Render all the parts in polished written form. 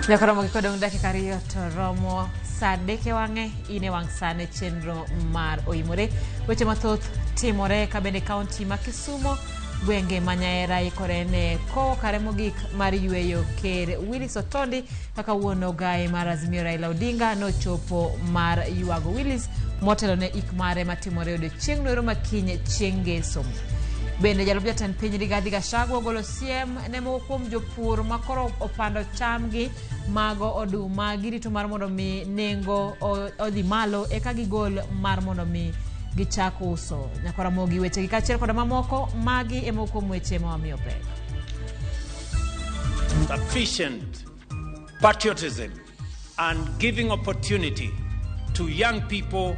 Nyaka romo gi kodong' dakika 2 to romo saa 3 e wang'e in e wang' sane chenro mar oimore. Weche mathoth timore ka bende kaunti ma Kisumo gwenge ma Nyaera ikore ne kowo kare mogik mar yweyo ker Willis Otondi kaka wuon ogaye mar Azimio Raila Odinga nochopo mar ywago Willis motelo ne ik mare matimore odiochieng' noero makiny chieng' ngeso. Bende jalup jatend piny Rigathi Gachagua ogolo siem ne moko kuom jopur ma koro opando chamgi mago oduma girito mar mondo mi nengo odhi malo eka gigol mar mondo mi gichak uso. Nyakora Ramogi wechegi kaachiel koda mamoko magi e moko kuom weche ma wamiyo pek. Sufficient patriotism and giving opportunity to young people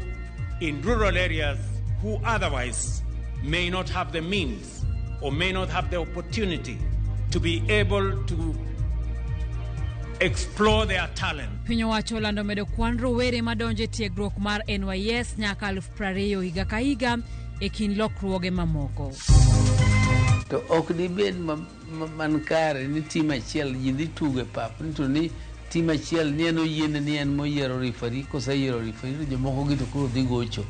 in rural areas who otherwise may not have the means or may not have the opportunity to be able to explore their talent. Piny owacho olando medo kwan rowere madonjo e tiegruok mar NYS nyaka 20,000 higa ka higa e kind lokruoge mamoko. To ok dibed man kare ni tim achiel ji dhi tugo e pap ni to ni tim achiel ni en oyiene ni en moyiero referee koseyiero referee to jomoko gi to koro dhi gocho.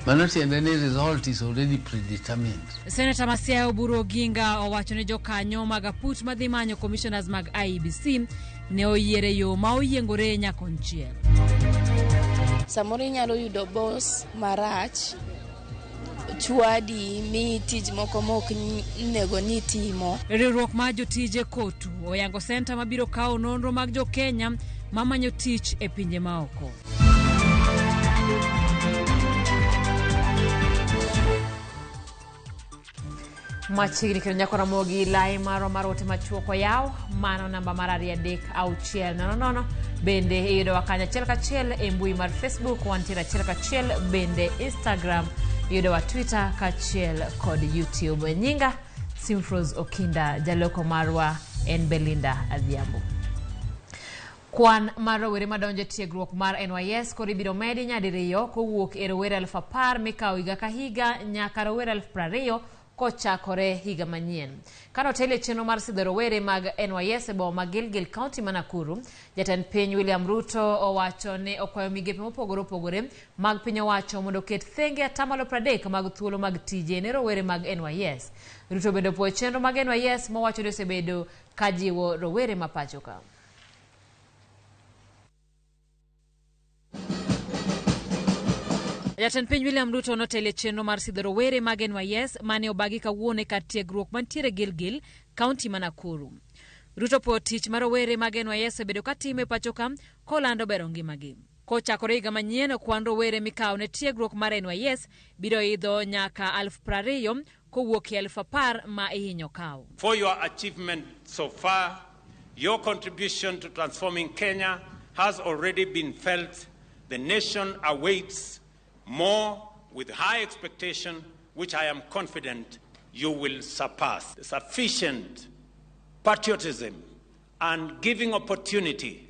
Mano tiende ni result is already predetermined. Seneta ma Siaya Oburu Oginga owacho ni jokanyo mag aput madhi manyo commissioners mag IEBC ne oyier e yo ma oyiengore nyakonchiel. Samoro inyalo yudo boss marach chwadi miyi tij moko mok nego ni itimo. Riwruok mar jotije KOTU oyango senta mabiro kawo nonro mag jo-Kenya mamanyo tich e pinje maoko. Machiegni kendo nyako Ramogi lai marwa mar ote machuok oyaw mano namba mar 23600 bende iyudowa kanyo achiel kachiel e mbui mar Facebook wantiere achiel kachiel bende Instagram iyudowa Twitter kachiel kod YouTube. Nyinga Simfrose Okinda, jaloko marwa en Belinda Adhiambo. Kwan mar rowere madonjo e tiegruok mar NYS koro ibiro medi nyadiriyo kowuok e rowere 10,000 mikawo higa ka higa nyaka rowere 20,000 kochakore higa manyien. Kane otel e chenro mar sidho rowere mag NYS e boma ma Gilgil, kaunti ma Nakuru, jatend piny William Ruto owacho ni okwayo migepe mopogore opogore mag piny owacho mondo oket thenge atamalo 30 mag thuolo mag tije ne rowere mag NYS. Ruto bende opuoyo chenro mag NYS mowacho ni osebedo ka jiwo rowere ma pacho ka. Jatend piny William Ruto notelo e chenro mar sidho rowere mag NYS mane obagi kawuono e kar tiegruok mantiere Gilgil, kaunti ma Nakuru. Ruto opuoyo tich ma rowere mag NYS osebedo ka timo e pacho ka kolando bero ngimagi. Kochakore higa manyien, kwan rowere mikawo ne tiegruok mar NYS biro idho nyaka 20,000 kowuok e 10,000 ma ihinyo kawo. For your achievement so far, your contribution to transforming Kenya has already been felt. The nation awaits more with high expectation, which I am confident you will surpass. Sufficient patriotism and giving opportunity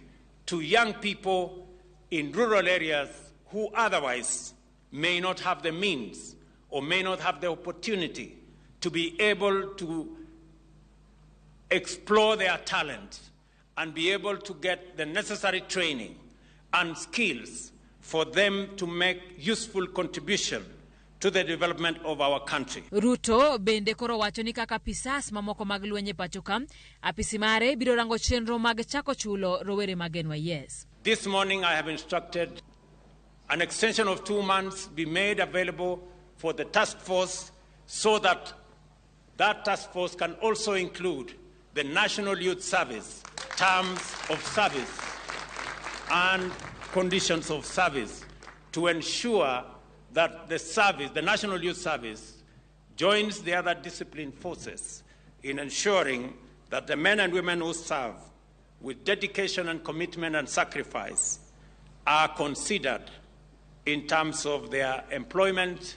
to young people in rural areas who otherwise may not have the means or may not have the opportunity to be able to explore their talent and be able to get the necessary training and skills for them to make useful contribution to the development of our country. Ruto bende koro wacho ni kaka apisas mamoko mag lweny e pacho ka, apisi mare biro rango chenro mag chako chulo rowere mag NYS. This morning I have instructed an extension of 2 months be made available for the task force so that that task force can also include the National Youth Service, terms of service and conditions of service to ensure that the National Youth Service, joins the other discipline forces in ensuring that the men and women who serve with dedication and commitment and sacrifice are considered in terms of their employment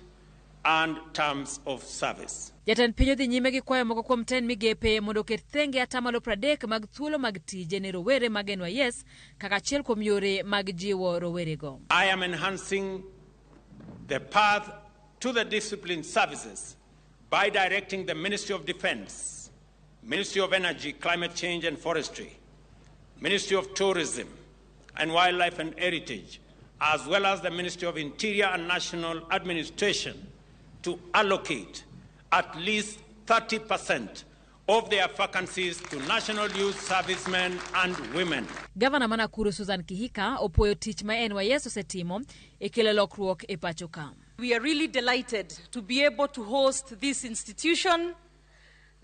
and terms of service. Jatend piny odhi nyime gi kwayo moko kuom tend migepe mondo oket thenge atamalo 30 mag thuolo mag tije ne rowere mag NYS kaka achiel kuom yore mag jiwo rowerego. I am enhancing the path to the discipline services by directing the Ministry of Defense, Ministry of Energy, Climate Change and Forestry Ministry of Tourism and Wildlife and Heritage, as well as the Ministry of Interior and National Administration, to allocate at least 30% of their vacancies to national youth servicemen and women. Gavana ma Nakuru Susan Kihika opuoyo tich ma NYS osetimo e kelo lokruok e pacho ka. We are really delighted to be able to host this institution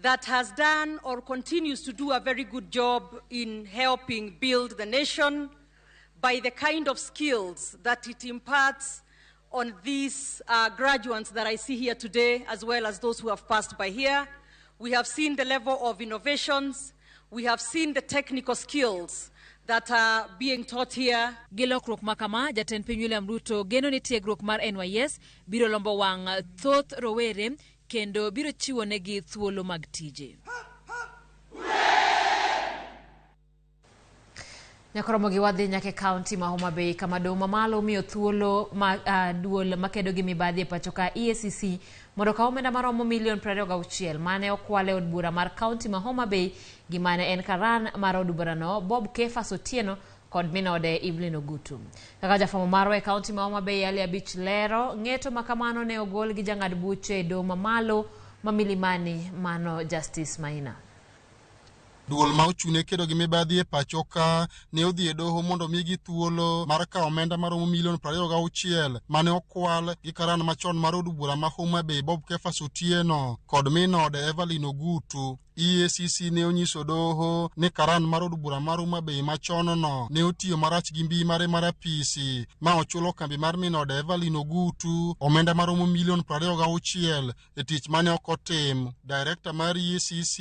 that has done or continues to do a very good job in helping build the nation by the kind of skills that it imparts on these graduates that I see here today, as well as those who have passed by here. We have seen the level of innovations. We have seen the technical skills that are being taught here. Gi lokruok ma kama, jatend piny William Ruto geno ni tiegruok mar NYS biro lombo wang' thoth rowere kendo biro chiwo negi thuolo mag tije. Nyakoromo gi wadhi nyaka e kaunti ma Homa Bay kama doho mamalo omiyo thuolo ma duol makedo gi mibadhi e pacho ka EACC mondo okaw omenda maromo milion 26 mane okwal e od bura mar kaunti ma Homa Bay gi mane en karan mar od burano Bob Kefas Otieno kod minode Evelyn Ogutu. Kaka jafwambo marwa e kaunti ma Homa Bay Ali Abich lero, ng'eto ma kamano ne ogol gi jang'ad buche e doho mamalo ma Milimani mano Justice Maina. Duol ma ochung'ne kedo gi mibadhi e pacho ka ne odhi e doho mondo omigi thuolo mar kawo omenda maromo milion 26 mane okwal gi karan machon mar od bura ma Homa Bay Bob Kefas Otieno kod min ode Evelyn Ogutu. EACC ne onyiso doho ni karan mar od bura mar Homa Bay machon no ne otiyo marach gi mbii mare mar apisi ma ochulo kambi mar min ode Evelyn Ogutu omenda maromo milion 26 e tich mane ok otim. Director mar EACC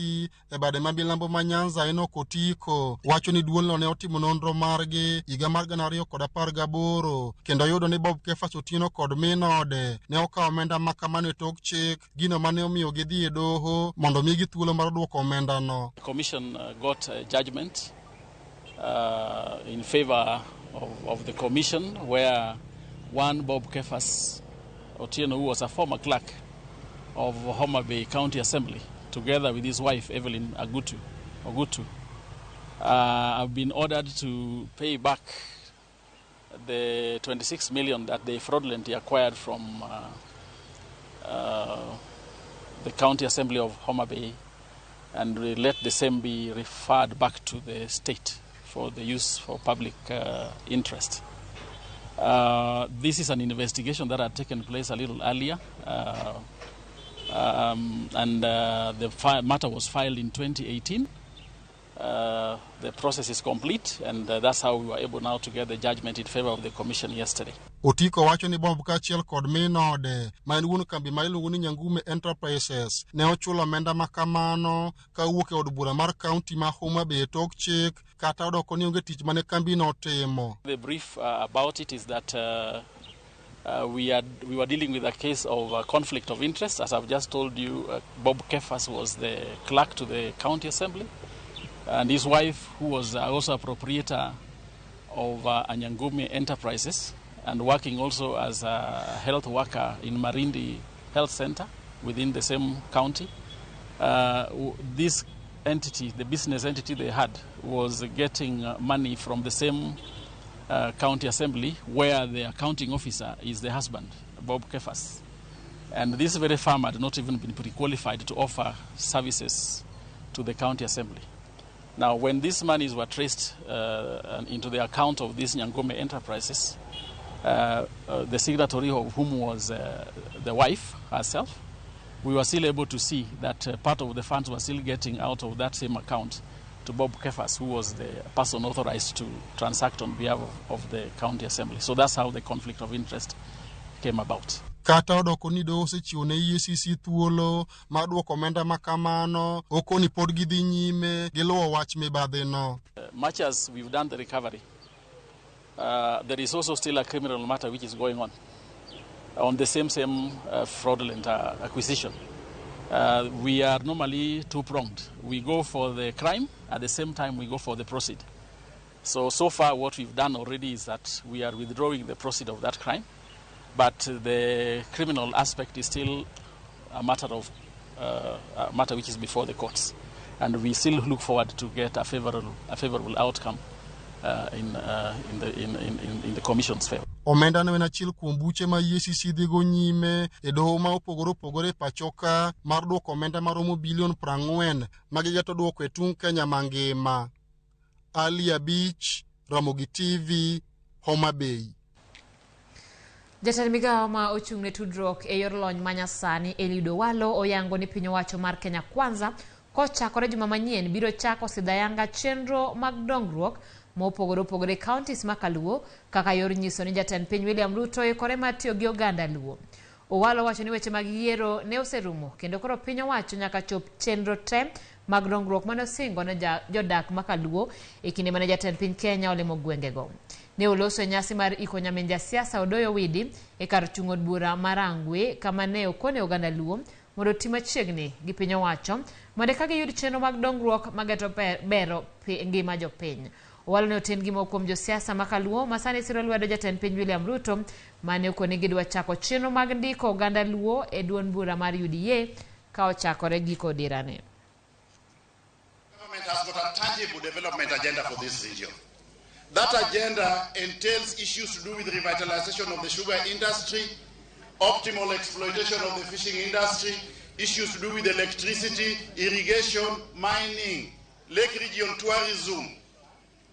e bade ma milambo ma Nyanza Enoch Otiko wacho ni duolno ne otimo nonro margi higa mar 2018 kendo yudo ni Bob Kefas Otieno kod min ode ne okawo omenda ma kamano e tok chik, gino mane omiyo gidhi e doho mondo migi thuolo mar duoko omenda no. The commission got a judgment in favor of the commission, where one Bob Kefas Otieno, who was a former clerk of Homa Bay County Assembly, together with his wife Evelyn Ogutu, have been ordered to pay back the 26 million that they fraudulently acquired from the County Assembly of Homa Bay, and let the same be referred back to the state for the use for public interest. This is an investigation that had taken place a little earlier, and the matter was filed in 2018. The process is complete, and that's how we were able now to get the judgment in favor of the commission yesterday. Otiko wacho ni Bob kaachiel kod min ode ma en wuon kambi ma iluongo ni Nyangume Enterprises ne ochulo omenda ma kamano kawuok e od bura mar kaunti ma Homa Bay e tok chik kata odoko ni onge tich mane kambino otimo. The brief about it is that we were dealing with a case of conflict of interest. As I've just told you, Bob Kefas was the clerk to the county assembly, and his wife, who was also a proprietor of Anyangume Enterprises and working also as a health worker in Marindi Health Center within the same county. This entity, the business entity they had, was getting money from the same county assembly where the accounting officer is the husband, Bob Kefas. And this very firm had not even been pre-qualified to offer services to the county assembly. Now, when these monies were traced into the account of these Nyangume Enterprises, the signatory of whom was the wife herself, we were still able to see that part of the funds were still getting out of that same account to Bob Kefas, who was the person authorized to transact on behalf of the county assembly. So that's how the conflict of interest came about. Kata odoko ni doho osechiwo ne EACC thuolo mar duoko omenda ma kamano, okoni pod gidhi nyime giluwo wach mibadhino. Much as we've done the recovery, there is also still a criminal matter which is going on the same fraudulent acquisition. We are normally two-pronged. We go for the crime, at the same time we go for the proceed. So far what we've done already is that we are withdrawing the proceed of that crime, but the criminal aspect is still a matter which is before the courts. And we still look forward to get a favorable outcome in the commission's favor. Omenda no en achiel kuom buche ma EACC dhigo nyime e doho ma opogore opogore e pacho ka mar duoko omenda maromo bilion 40 ma gigeto duoko e tung' Kenya mangima. Ali Abich, Ramogi TV, Homa Bay. Jatend migawo ma ochung' ne tudruok e yor lony manyasani Eliud Owalo oyango ni piny owacho mar Kenya Kwanza kochakore juma manyien biro chako sidhayanga chenro mag dongruok mopogore opogore e counties ma Kaluo kaka yor nyiso ni jatend piny William Ruto oikore mar tiyo gi oganda Luo. Owalo wacho ni weche mag yiero ne oserumo kendo koro piny owacho nyaka chop chenro te mag dongruok mane osingo ne jodak ma Kaluo e kinde mane jatend piny Kenya olimo gwengego. Ne oloso e nyasi mar iko nyamin jasiasa Odoyo Widi e kar chung' od bura mar Rangwe kama ne okone oganda Luo mondo oti machiegni gi piny owacho mondo eka giyud chenro mag dongruok mageto bero ngima jopiny. Owalo ne oten gi moko kuom josiasa ma Kaluo ma sani siro lwedo jatend piny William Ruto mane okone gidwa chako chenro mag ndiko oganda Luo e duond bura mar UDA ka ochakore giko dirane. Government has got a tangible development agenda for this region. That agenda entails issues to do with revitalization of the sugar industry, optimal exploitation of the fishing industry, issues to do with electricity, irrigation, mining, lake region tourism.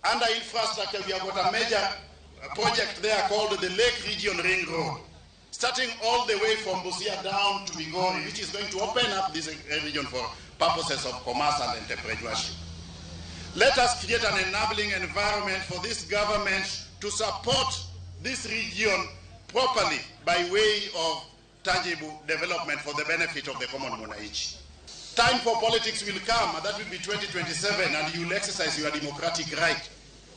Under infrastructure, we have got a major project there called the Lake Region Ring Road, starting all the way from Busia down to Migori, which is going to open up this region for purposes of commerce and entrepreneurship. Let us create an enabling environment for this government to support this region properly by way of tangible development for the benefit of the common mwananchi. Time for politics will come, and that will be 2027, and you will exercise your democratic right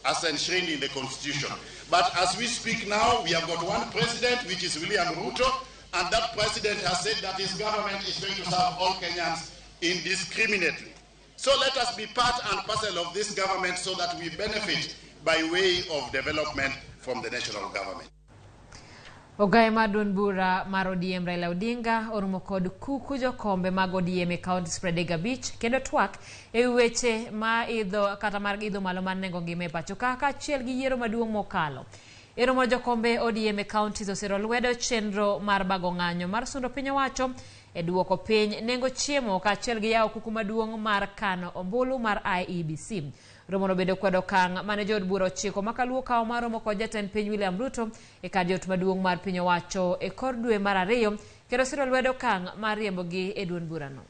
as enshrined in the Constitution. But as we speak now, we have got one president, which is William Ruto, and that president has said that his government is going to serve all Kenyans indiscriminately. So let us be part and parcel of this government so that we benefit by way of development from the national government. Ogaye mar duond bura mar ODM Raila Odinga orumo kod kuku jokombe mag ODM e counties 35 kendo twak e weche ma idho kata mar idho malo mar nengo ngima e pacho ka kaachiel gi yiero maduong' mokalo. E romo jokombe ODM e counties osiro lwedo chenro mar bago ng'anyo mar sundo piny owacho e duoko piny nengo chiemo kaachiel gi yawo kuku maduong' mar kano ombulu mar IEBC. Romono bende kwedo okang' mane jood bura ochiko ma Kaluo kawo mar romo kod jatend piny William Ruto e kar jot maduong' mar piny owacho e kor dwe mar ariyo kendo siro lwedo okang' mar riembogi e duond burano.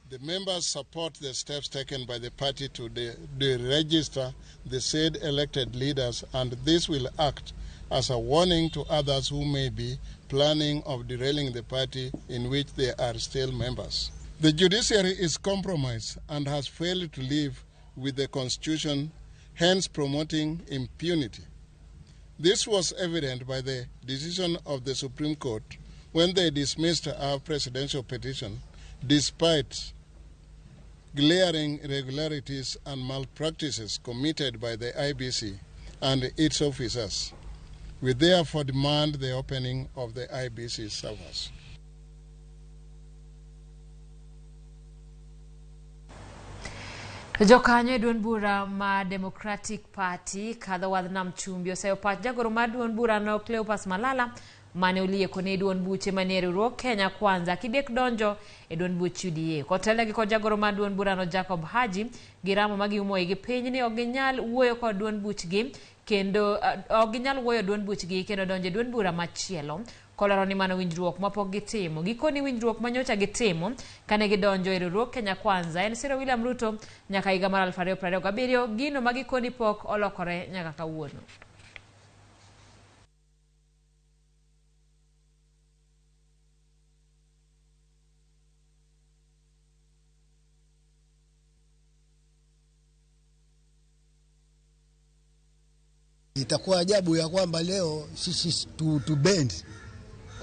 The members support the steps taken by the party to deregister the said elected leaders, and this will act as a warning to others who may be planning of derailing the party in which they are still members. The judiciary is compromised and has failed to live with the Constitution, hence promoting impunity. This was evident by the decision of the Supreme Court when they dismissed our presidential petition, despite glaring irregularities and malpractices committed by the IBC and its officers. We therefore demand the opening of the IBC servers. Jokanyo e duond bura ma Democratic Party kadho wadh nam chumbi oseyo pach jagoro mar duond burano Cleopas Malala mane olieko ne duond buche manie riwruok Kenya Kwanza kidek donjo e duond buch UDA. Kotelnegi kod jagoro mar duond burano Jacob Haji gi ramo ma giumo igi piny ni ok ginyal wuoyo kod duond buchgi kendo ok ginyal wuoyo duond buchgi kendo donjo e duond bura machielo. Kolero ni mano winjruok mapok gitimo. Gikoni winjruok manyocha gitimo kane gidonjo e riwruok Kenya Kwanza en siro William Ruto nyaka higa mar 2027, gino ma gikoni pok olokore nyaka kawuono. Itakuwa ajabu ya kwamba leo sisi tu bend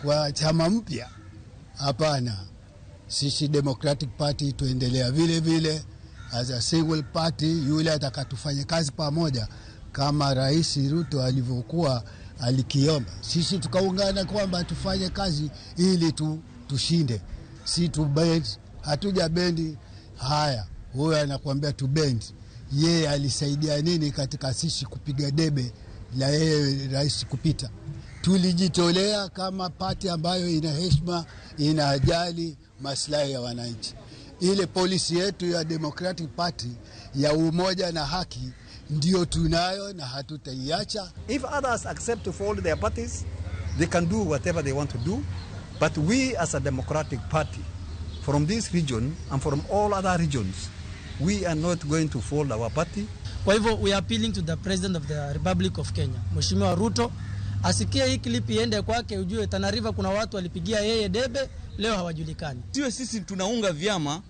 kwa chama mpya. Hapana, sisi Democratic Party tuendelea vile vile as a single party. Yule atakatufanya kazi pamoja kama Rais Ruto alivyokuwa alikiomba, sisi tukaungana kwamba tufanye kazi ili tushinde. si tubend, hatuja bend. Haya, huyo anakuambia tubend, yeye alisaidia nini katika sisi kupiga debe la yeye rais kupita? Tulijitolea kama party ambayo ina heshima, inajali maslahi ya wananchi. Ile policy yetu ya Democratic Party ya umoja na haki ndio tunayo na hatutaiacha. If others accept to fold their parties, they can do whatever they want to do. But we as a Democratic Party, from this region and from all other regions, we are not going to fold our party. Kwa hivyo we are appealing to the President of the Republic of Kenya, Mheshimiwa Ruto, asikie hii clip iende kwake, ujue Tana River kuna watu walipigia yeye debe, leo hawajulikani. Siwe sisi tunaunga vyama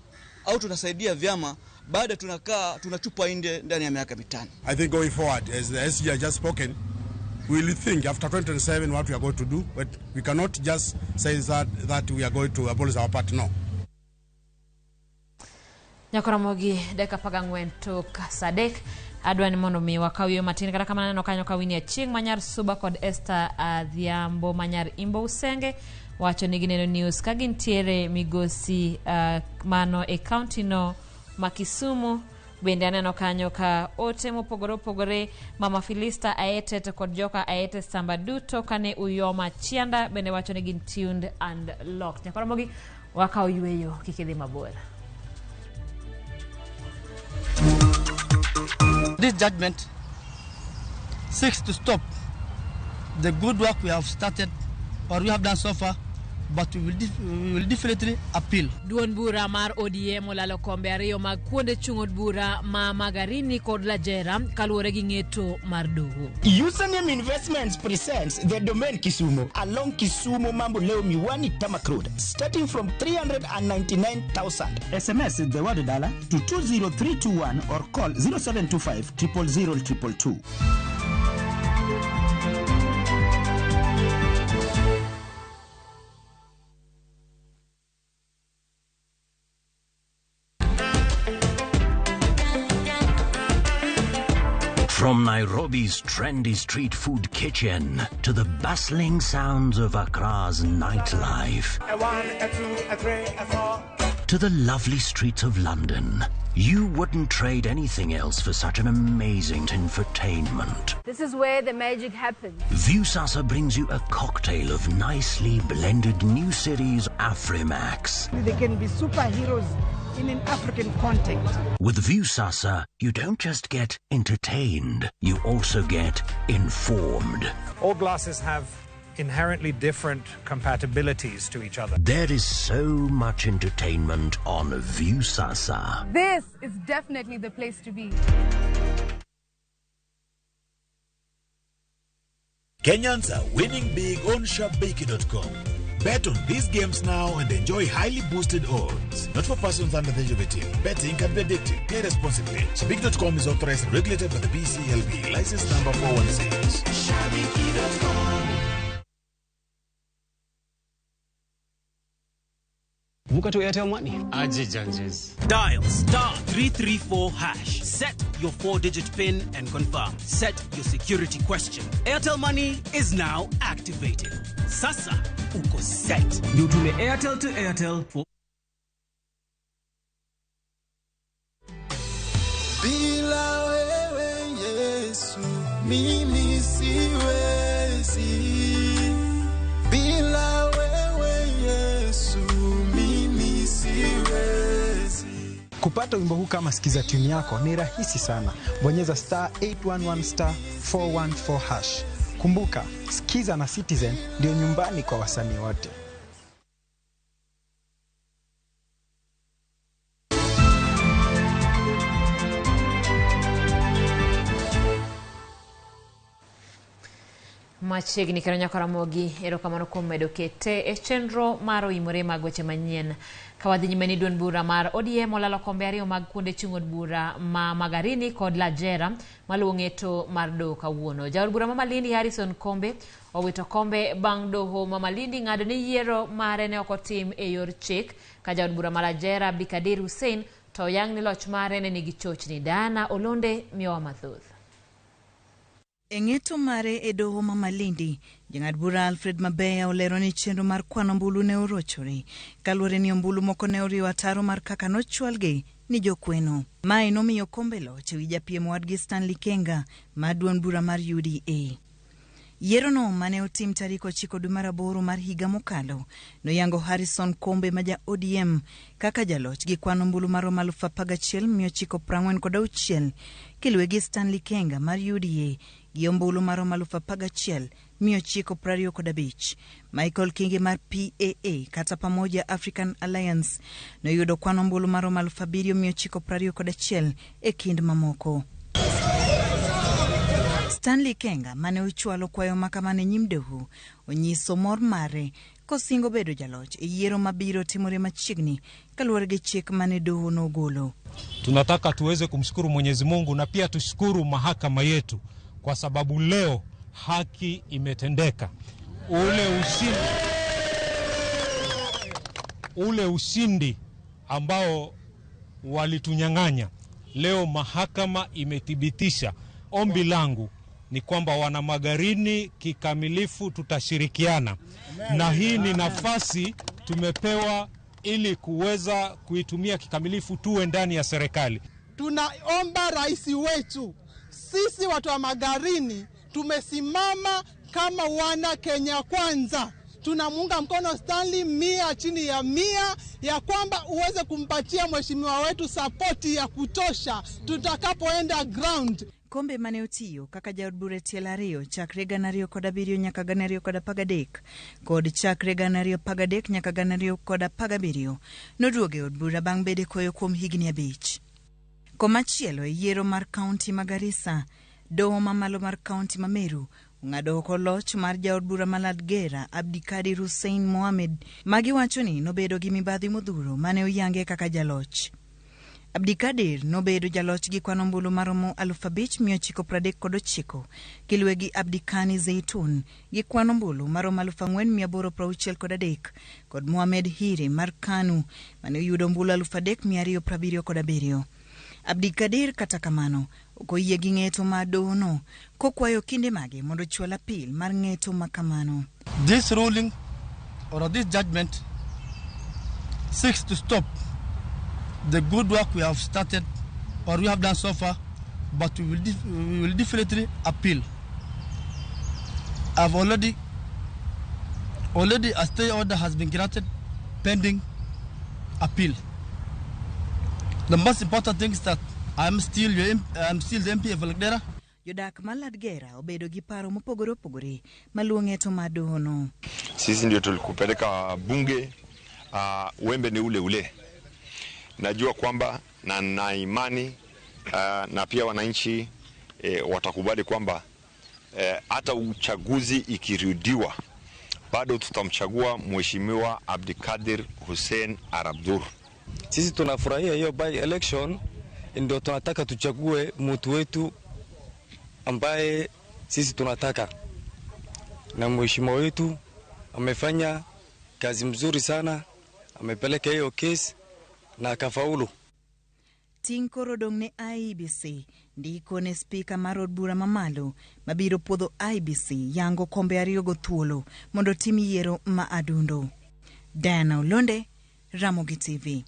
au tunasaidia vyama, baada tunakaa tunachupa nje ndani ya miaka 5. I think going forward, as the SG has just spoken, we will think after 2027 what we are going to do, but we cannot just say that we are going to abolish our party. No. Nyakoromogi dakika 14 tok saa 3 adwa ni mondo mi wakaw yo matin kata kamano aneno kanyo ka Winnie Achieng' manyar Suba kod Esther Adhiambo manyar Imbo Usenge wacho ni gineno news ka gintiere migosi mano e county no ma Kisumu. Bende aneno kanyo ka ote mopogore opogore, Mama Filista Aete to kod joka Aete Samba duto kane Uyoma Chianda bende wacho ni gin tuned and locked. Nyakoromogi wakaw yweyo kik idhi mabor. This judgment seeks to stop the good work we have started or we have done so far, but we will definitely appeal. Duond bura mar ODM olalo kombe 2 mag kuonde chung' od bura ma Magarini kod Lajera kaluwore gi ng'eto mar doho. Username Investments presents the Domain Kisumu along Kisumu Mamboleo Miwani Tamak Road, starting from 399,000. SMS the word dollar to 20321 or call 0725 000 222. From Nairobi's trendy street food kitchen to the bustling sounds of Accra's nightlife, A 1, a 2, a 3, a 4. to the lovely streets of London, you wouldn't trade anything else for such an amazing infotainment. This is where the magic happens. Viusasa brings you a cocktail of nicely blended new series Afrimax. They can be superheroes in an African context. With Viusasa, you don't just get entertained, you also get informed. All glasses have inherently different compatibilities to each other. There is so much entertainment on Viusasa. This is definitely the place to be. Kenyans are winning big on Shabiki.com. Bet on these games now and enjoy highly boosted odds. Not for persons under the age of 18. Betting can be addictive. Play responsibly. Shabiki.com is authorized and regulated by the BCLB. License number 416. Shabiki.com. Vuka to Airtel Money. Aje Janjes. Dial star 334 hash. Set your 4-digit PIN and confirm. Set your security question. Airtel Money is now activated. Sasa uko set. Ndio tume Airtel to Airtel for Bila wewe Yesu mimi siwezi. Bila wewe Yesu mimi siwezi. Kupata wimbo huu kama sikiza tune yako ni rahisi sana. Bonyeza star 811 star 414 hash. Kumbuka, Sikiza na Citizen ndio nyumbani kwa wasanii wote. Machiegni kendo nyaka Ramogi, erokamano kuom medo kete e chenro mar oimore mag weche manyien. Ka wadhi nyime ni duond bura mar ODM olalo kombe 2 mag kuonde chung' od bura ma Magarini kod Lajera maluwo ng'eto mar doho kawuono. Jaod bura ma Malindi Harrison Kombe owito kombe bang' doho ma Malindi ng'ado ni yiero mare ne ok otim e yor chik, ka jaod bura ma Lajera Abdikadir Hussein to oyang ni loch mare ne nigi chochni. Diana Olonde miyowa mathoth. E ng'eto mare e doho ma Malindi, jang'ad bura Alfred Mabeya olero ni chenro mar kwano ombulu ne orochore kaluwore ni ombulu moko ne oriwo ataro mar kaka nochwalgi ni jokweno. Mae nomiyo Kombe loch ewi japiem wadgi Stanley Kenga mar duond bura mar UDA. Yierono mane otim tarik 9 dwe mar aboro mar higa mokalo noyango Harrison Kombe ma ja ODM kaka jaloch gi kwan ombulu maromo 11,946 kiluwe gi Stanley Kenga mar UDA gi ombulu maromo 11,925. Michael Kingi mar PAA kata Pamoja African Alliance noyudo kwan ombulu maromo 7,921 e kind mamoko. Stanley Kenga mane ochwalo kwayo makamano e nyim doho onyiso mor mare kosingo bedo jaloch e yiero mabiro timore machiegni kaluwore gi chik mane doho nogolo. Tunataka tuweze kumshukuru Mwenyezi Mungu na pia tushukuru mahakama yetu kwa sababu leo haki imetendeka. Ule ushindi ambao walitunyang'anya leo mahakama imethibitisha. Ombi langu ni kwamba wana Magarini kikamilifu tutashirikiana, na hii ni nafasi tumepewa ili kuweza kuitumia kikamilifu, tuwe ndani ya serikali. Tunaomba rais wetu, sisi watu wa Magarini tumesimama kama wana Kenya Kwanza. Tunamuunga mkono Stanley 100 chini ya 100 ya kwamba uweze kumpatia mheshimiwa wetu sapoti ya kutosha tutakapoenda ground. Kombe mane otiyo kaka jaod bura e tielo 2 chakre 2007 nyaka 2013 kod chakre 2013 nyaka 2017 noduogo e od bura bang' bedo e koyo kuom higni 5. Komachielo e yiero mar kaunti ma Garissa, doho mamalo mar kaunti ma Meru ong'ado oko loch mar jaod bura ma Ladgera Abdikadir Hussein Mohamed magiwacho ni nobedo gi mibadhi modhuro mane oyange kaka jaloch. Abdikadir nobedo jaloch gi kwan ombulu maromo 5,939 kiluwe gi Abdikani Zeitun gi kwan ombulu maromo 4,863 kod Mohamed Hire mar Kanu mane oyudo ombulu 3,277. Abdikadir kata kamano ok oyie gi ng'eto mar dohono kokwayo kinde mage mondo ochwal apil mar ng'eto ma kamano. This ruling or this judgment seeks to stop the good work we have started or we have done so far, but we will definitely appeal. I've already a stay order has been granted pending appeal. The most important thing is that I'm still the MP of Lagdera. Jodak ma Ladgera obedo gi paro mopogore opogore maluwo ng'eto mar dohono. Sisi ndio tulikupeleka bunge, wembe ni ule ule. Najua kwamba na imani na pia wananchi watakubali kwamba hata uchaguzi ikirudiwa bado tutamchagua Mheshimiwa Abdikadir Hussein Arabdur. Sisi tunafurahia hiyo by election, ndio tunataka tuchague mtu wetu ambaye sisi tunataka. Na mheshimiwa wetu amefanya kazi mzuri sana, amepeleka hiyo case na akafaulu. Ting' koro dong' ne IEBC ndiko ne spika mar od bura mamalo mabiro puodho IEBC yango kombe 2 go thuolo mondo tim yiero ma adundo. Diana Olonde, Ramogi TV.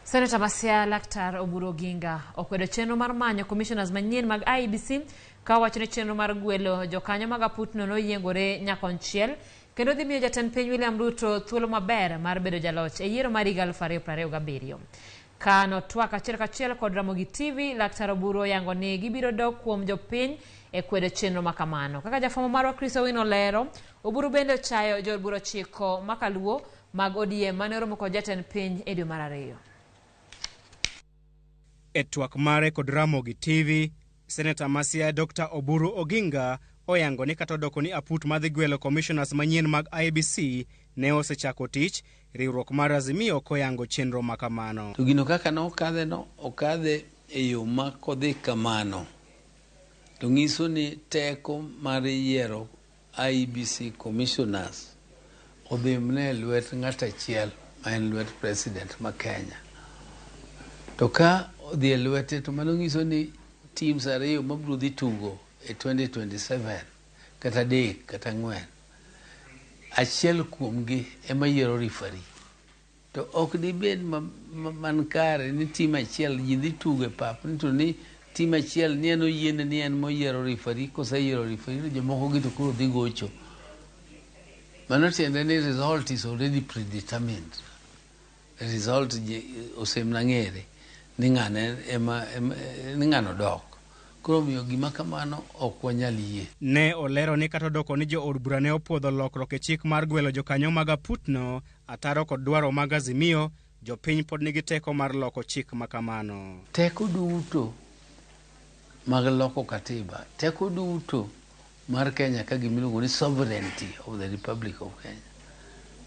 Seneta ma Siaya Laktar Oburu Oginga okwedo chenro mar manyo commissioners manyien mag IEBC ka owacho ni chenro mar gwelo jokanyo mag aputno noyiengore nyakonchiel kendo dhi miyo jatend piny William Ruto thuolo maber mar bedo jaloch e yiero mar higa 2027. Ka notwak achiel kachiel kod Ramogi TV, Laktar Oburu oyango ni gibiro dok kuom jopiny e kwedo chenro makamano. Kaka jafwambo marwa Chris Owino olero, Oburu bende ochayo jood bura 9 makaluo mag ODM mane oromo kod jatend piny e dwe mar 2. E twak mare kod Ramogi TV, Seneta ma Siaya Dr. Oburu Oginga oyango ni kata odoko ni aput madhi gwelo commissioners manyien mag IEBC ne osechako tich, riwruok mar Azimio koyango chenro makamano. To gino kaka nokadhe no, okadhe e yo ma kodhi kamano to nyiso ni teko mar yiero IEBC commissioners odhi mne lwet ng'at achiel ma en lwet president ma Kenya. To ka odhi e lwete to mano nyiso ni teams ariyo mabiro dhi tugo e 2027 kata 3 kata 4, achiel kuomgi ema yiero referee. To ok dibed man kare ni team achiel ji dhi tugo e pap ni to ni team achiel ni en oyiene ni en moyiero referee, koseyiero referee to jomoko gi to koro dhi gocho. Mano tiende ni result is already predetermined. Result osemna ng'ere ni ng'ane ema ni ng'ano dok. Koro omiyo gima kamano ok wanyal yie. Ne olero ni kata odoko ni jo od bura ne opuodho lokruok e chik mar gwelo jokanyo mag aputno ataro kod dwaro mag Azimio, jopiny pod nigi teko mar loko chik makamano. Teko duto mag loko katiba, teko duto mar Kenya ka gimiluongo ni sovereignty of the Republic of Kenya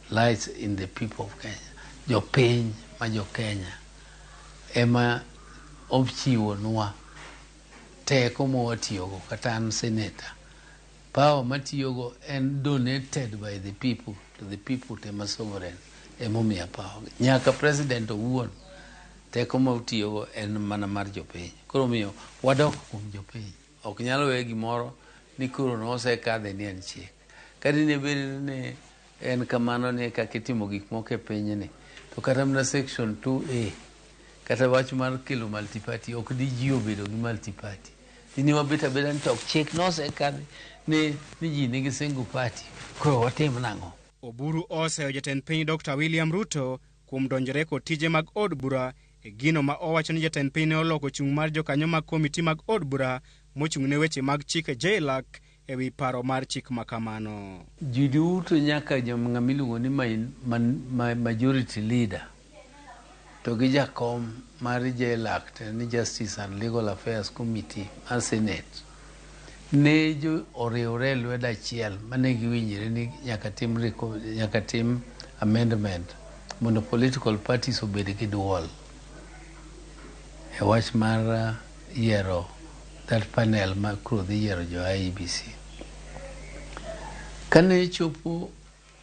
lies in the people of Kenya. Jopiny ma jo Kenya ema ochiwonwa teko ma watiyogo. Kata an senator, power matiyogo en donated by the people to the people, to ema sovereign emomiya power. Nyaka president owuon teko ma otiyogo en mana mar jopiny. Koro omiyo wadok kuom jopiny. Ok nyal we gimoro ni koro nosekadhe ni en chik. Ka dine bed ni en kamano ni kaka itimo gik moko e pinyni, to kata mana section 2A kata wach mar kelo multiparty ok di ji obedo gi multiparty. Dine wabet abeda ni to chik nosekadhi ni ji nigi single party, koro watim nang'o? Oburu oseyo jatend piny Dr. William Ruto kuom donjore kod tije mag od bura e gino ma owacho ni jatend piny ne oloko chung' mar jokanyo mag komiti mag od bura mochung' ne weche mag chike JLAC e wi paro mar chik makamano. Ji duto nyaka ng'ama iluongo ni majority leader to gi jakom mar JLAC, ni Justice and Legal Affairs Committee mar Senate, ne jo oriwre e lwedo achiel mane giwinjre ni nyaka tim amendment mondo political parties obed gi duol e wach mar yiero that panel ma koro dhi yiero jo IEBC. Kane chopo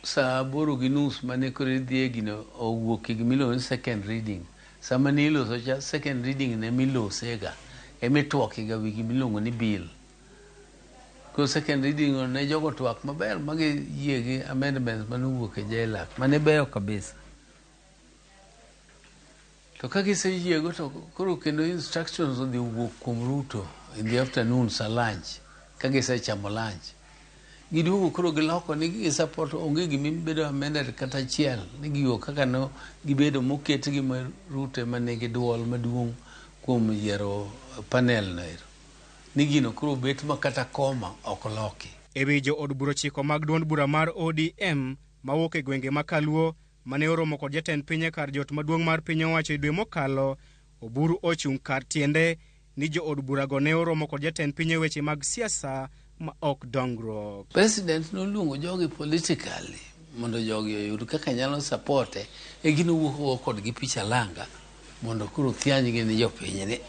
saa 8:30 mane koro idhi e gino owuok e gimiluongo ni second reading, sama ne iloso cha second reading ne milosega emitwakega wi gimiluongo ni bill. Koro second reading no ne jogo twak maber ma giyie gi amendments manowuok e JLAC mane beyo kabisa. To ka giseyiego to koro kendo instructions odhi owuok kuom Ruto in the afternoon sa lunch, ka gisechamo lunch. Giduogo koro giloko ni gi support, onge gima bedo amended kata achiel, ni gigo kaka no gibedo moketgi ma Ruto ema nigi duol maduong' kuom yiero panel no ero. Ni gino koro bet ma kata koma ok loki. E wi jo od bura 9 mag duond bura mar ODM mawuok e gwenge ma Kaluo mane oromo kod jatend piny e kar jot maduong' mar piny owacho e dwe mokalo, Oburu ochung' kar tiende ni jo od burago ne oromo kod jatend piny e weche mag siasa ma ok dongruok. President noluongo jogi politically mondo jogi oyud kaka nyalo supporte, e gino wuok kodgi picha langa mondo koro thianygi ni jopiny ni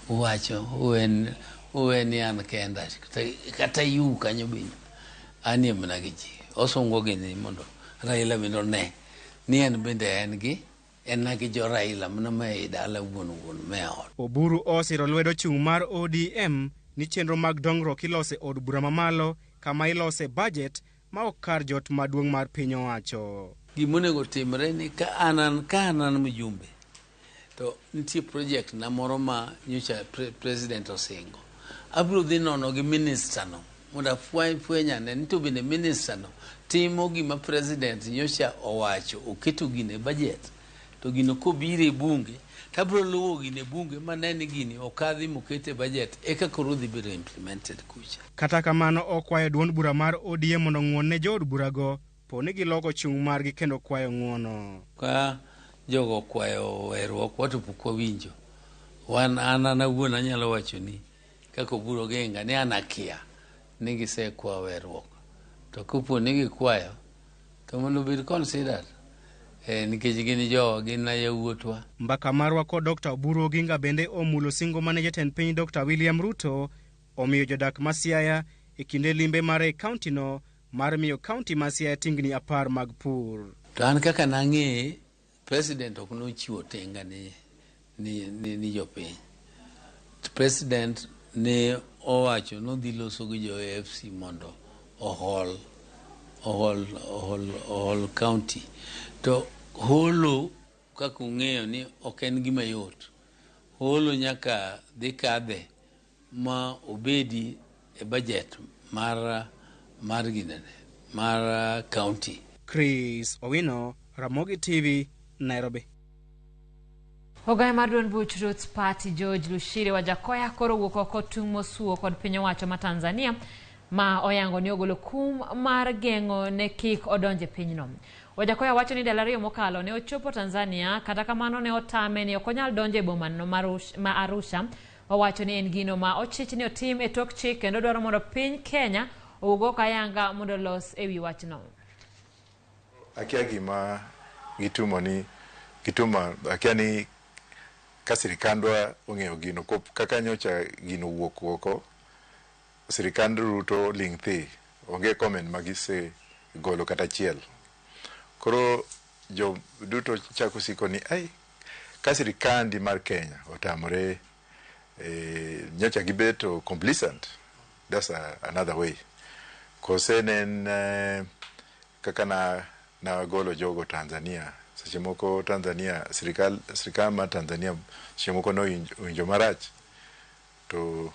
uwacho uweni an kenda kata yu kanyo bende anie mana gi ji. Osungo gi ni mondo Raila bende one ni en bende en gi en gi jo Raila mana ma ei dala wuon wuon me ot. Oburu osiro lwedo chung' mar ODM ni chenro mag dongruok ilose od bura mamalo kama ilose budget ma ok kar jot maduong' mar piny owacho. Gimonego timre ni ka an mjumbe to nitie project na moro ma nyocha president osingo. Abiro dhi nono gi minister no mondo afweny ane ni to bende minister no timo gima president nyocha owacho oketo gine budget to gino kobiro e bunge to abiro luwo gine e bunge mane ni gini okadhi mokete budget eka koro dhi bedo implemented kucha. Kata kamano okwayo duond bura mar ODM mondo ng'uon ne jood burago po ni giloko chung' margi kendo kwayo ng'uono. Ka jogo okwayo weruok wato pok wawinjo. Wan an awuon anyalo wacho ni kaka Oburu Oginga ni an akia ni gisekwayo weruok. To kopo ni gikwayo to mondo obed considered nikech gin jowa, gin yawuotwa. Mbaka marwa kod Dr. Oburu Oginga bende omulo singo mane jatend piny Dr. William Ruto omiyo jodak ma Siaya e kinde limbe mare e kaunti no mar miyo kaunti ma Siaya tingni 10 mag pur. To an kaka nang'e president ok nochiwo tenga ni jopiny. President Ne owacho nodhi loso gi jo AFC mondo ohol ohol ohol ohol county. To holo kaka ung'eyo ni ok en gima yot. Holo nyaka dhi kadhe ma obedi e budget mar mar ginene mar county. Chris Owino, Ramogi TV, Nairobi. Ogaye mar duond buch Roots Party George Lushiri Wajackoyah koro owuok oko tung' mosuo kod piny owacho ma Tanzania ma oyango ni ogolo kum mar geng'o ne kik odonj e pinyno. Wajackoyah wacho ni ndalo ariyo mokalo ne ochopo Tanzania, kata kamano ne otame ni ok onyal donjo e bomano ma Arusha. Owacho ni en gino ma ochich ni otim e tok chik kendo dwaro mondo piny Kenya owuog oko ayanga mondo olos e wi wachno. Akia gima gitumo ni gitumo, akia ni ka sirikandwa ong'eyo gino kaka nyocha gino wuok oko, sirikand Ruto ling' thi, onge comment ma gisegolo kata achiel. Koro jo duto chako siko ni ai ka sirikandi mar Kenya otamore, nyocha gibeto complicit, that's another way. Kose ne en kaka na golo jogo Tanzania, seche moko Tanzania sirikal mar Tanzania seche moko nowinjo marach to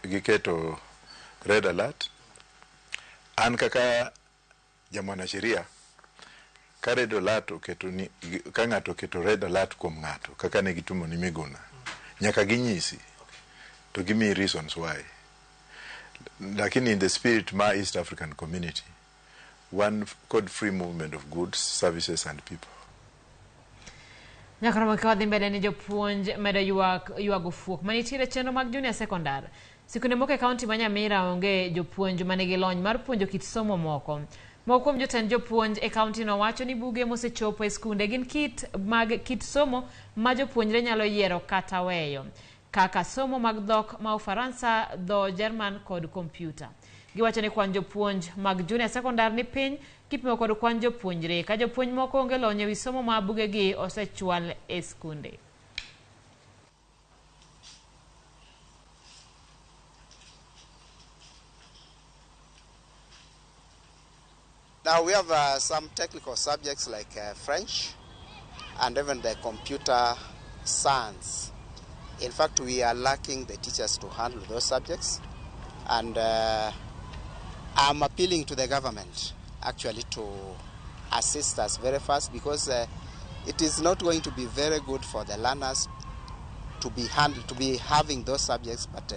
giketo red alert. An kaka jamwanasheria, ka red alert oketo ni, ka ng'ato oketo red alert kuom ng'ato kaka ne gitumo ni Miguna, nyaka ginyisi to gimiyi reasons why. Lakini in the spirit ma East African Community, one called free movement of goods, services and people. Nyaka ka wadhi mbele ni jopuonj medo ywago fuok manitiere chenro mag junior secondary. Sikunde moko e kaunti ma Nyamira onge jopuonj manigi lony mar puonjo kit somo moko. Moko kuom jotend jopuonj e kaunti no wacho ni buge mosechopo e skunde gin kit mag kit somo ma jopuonjre nyalo yiero kata weyo, kaka somo mag dhok ma Ufaransa, dho Jerman kod kompyuta. Giwacho ni kwan jopuonj mag junior secondary ni piny kipimo kod kwan jopuonjre, ka jopuonj moko onge lony ewi somo ma bugegi osechwal e skunde. Now we have some technical subjects like French and even the computer science. In fact, we are lacking the teachers to handle those subjects, and I'm appealing to the government actually to assist us very fast, because it is not going to be very good for the learners to be having those subjects, but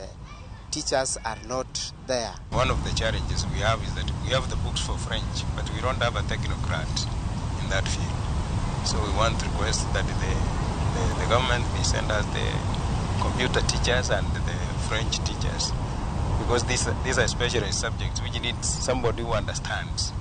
teachers are not there. One of the challenges we have is that we have the books for French, but we don't have a technocrat in that field. So we want to request that the government may send us the computer teachers and the French teachers, because these are specialized subjects which need somebody who understands.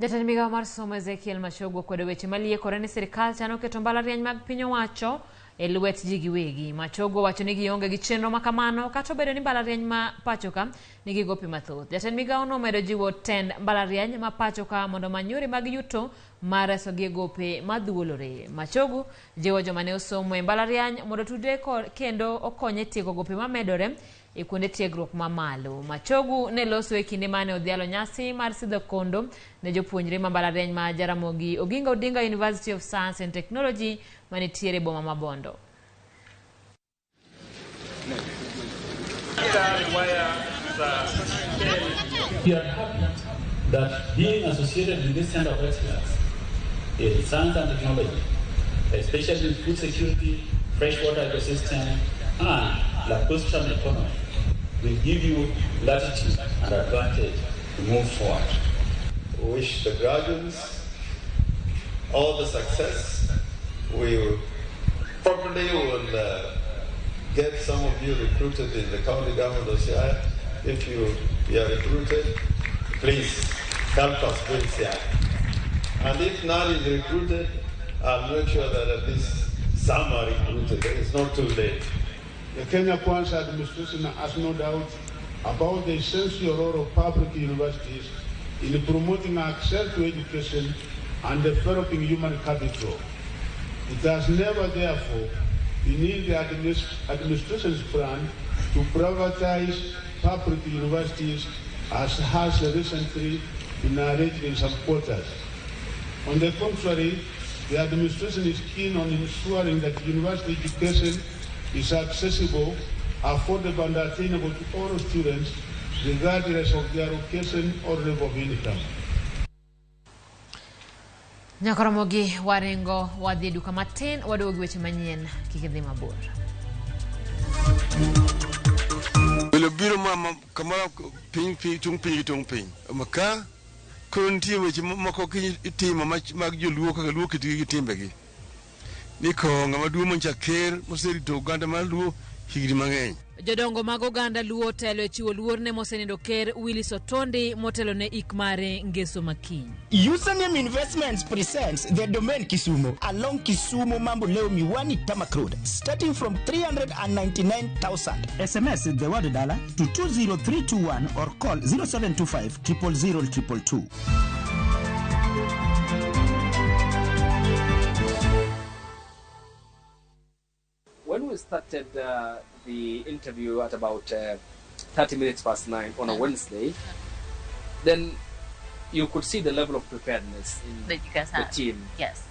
Jatend migao mar somo Ezekiel Machogu okwedo weche maliekore ni sirikal chano keto mbalariany mag piny owacho e lwet ji giwegi. Machogu owacho ni gionge gi chenro ma kamano kata obedo ni mbalariany ma pachoka nigi gope mathoth. Jatend migao no omedo jiwo tend mbalariany ma pachoka mondo omany yore mag yuto mar resogi e gope madhuolore. Machogu jiwo joma ne osomo e mbalariany mondo otudre kendo okony e tieko gope mamedore e kuonde tiegruok mamalo. Machogu ne loso e kinde mane odhialo nyasi mar sidho kondo ne jopuonjre ma mbalariany ma Jaramogi Oginga Odinga University of Science and Technology manitiere boma ma Bondo. We are happy that being associated with this center of excellence in science and technology, especially in food security, freshwater ecosystem, and lacustrine economy, will give you latitude and advantage to move forward. We wish the graduates all the success. We probably will get some of you recruited in the county government of Siaya. If you are recruited, please help us build Siaya. And if none is recruited, I'll make sure that at least some are recruited. It's not too late. The Kenya Kwanza administration has no doubt about the essential role of public universities in promoting access to education and developing human capital. It has never, therefore, in the administration's plan to privatize public universities, as has recently been alleged in some quarters. On the contrary, the administration is keen on ensuring that university education is accessible, affordable and attainable to all students, regardless of their location or level of income. Nyakoromogi waringo wadhi duka matin waduogo gi weche manyien kik idhi mabor. Welo biro ma kamoro piny piny tung' piny gi tung' piny. Maka koro nitie weche moko itimo mag joluo kaka luo kitgi gi timbegi. Ni ko ng'ama duong' mancha ker moserito oganda mar luo higni mang'eny. Jodongo mag oganda Luo otelo e chiwo luor ne mosenindo ker Willis Otondi motelo ne ik mare ngeso makiny. Username Investments presents the Domain Kisumu along Kisumu Mamboleo Miwani Tarmac Road, starting from 399,000. SMS the word dollar to 20321 or call 0725 000 222. When we started the interview at about 9:30 on a Wednesday, then you could see the level of preparedness in that you guys the had. team. Yes.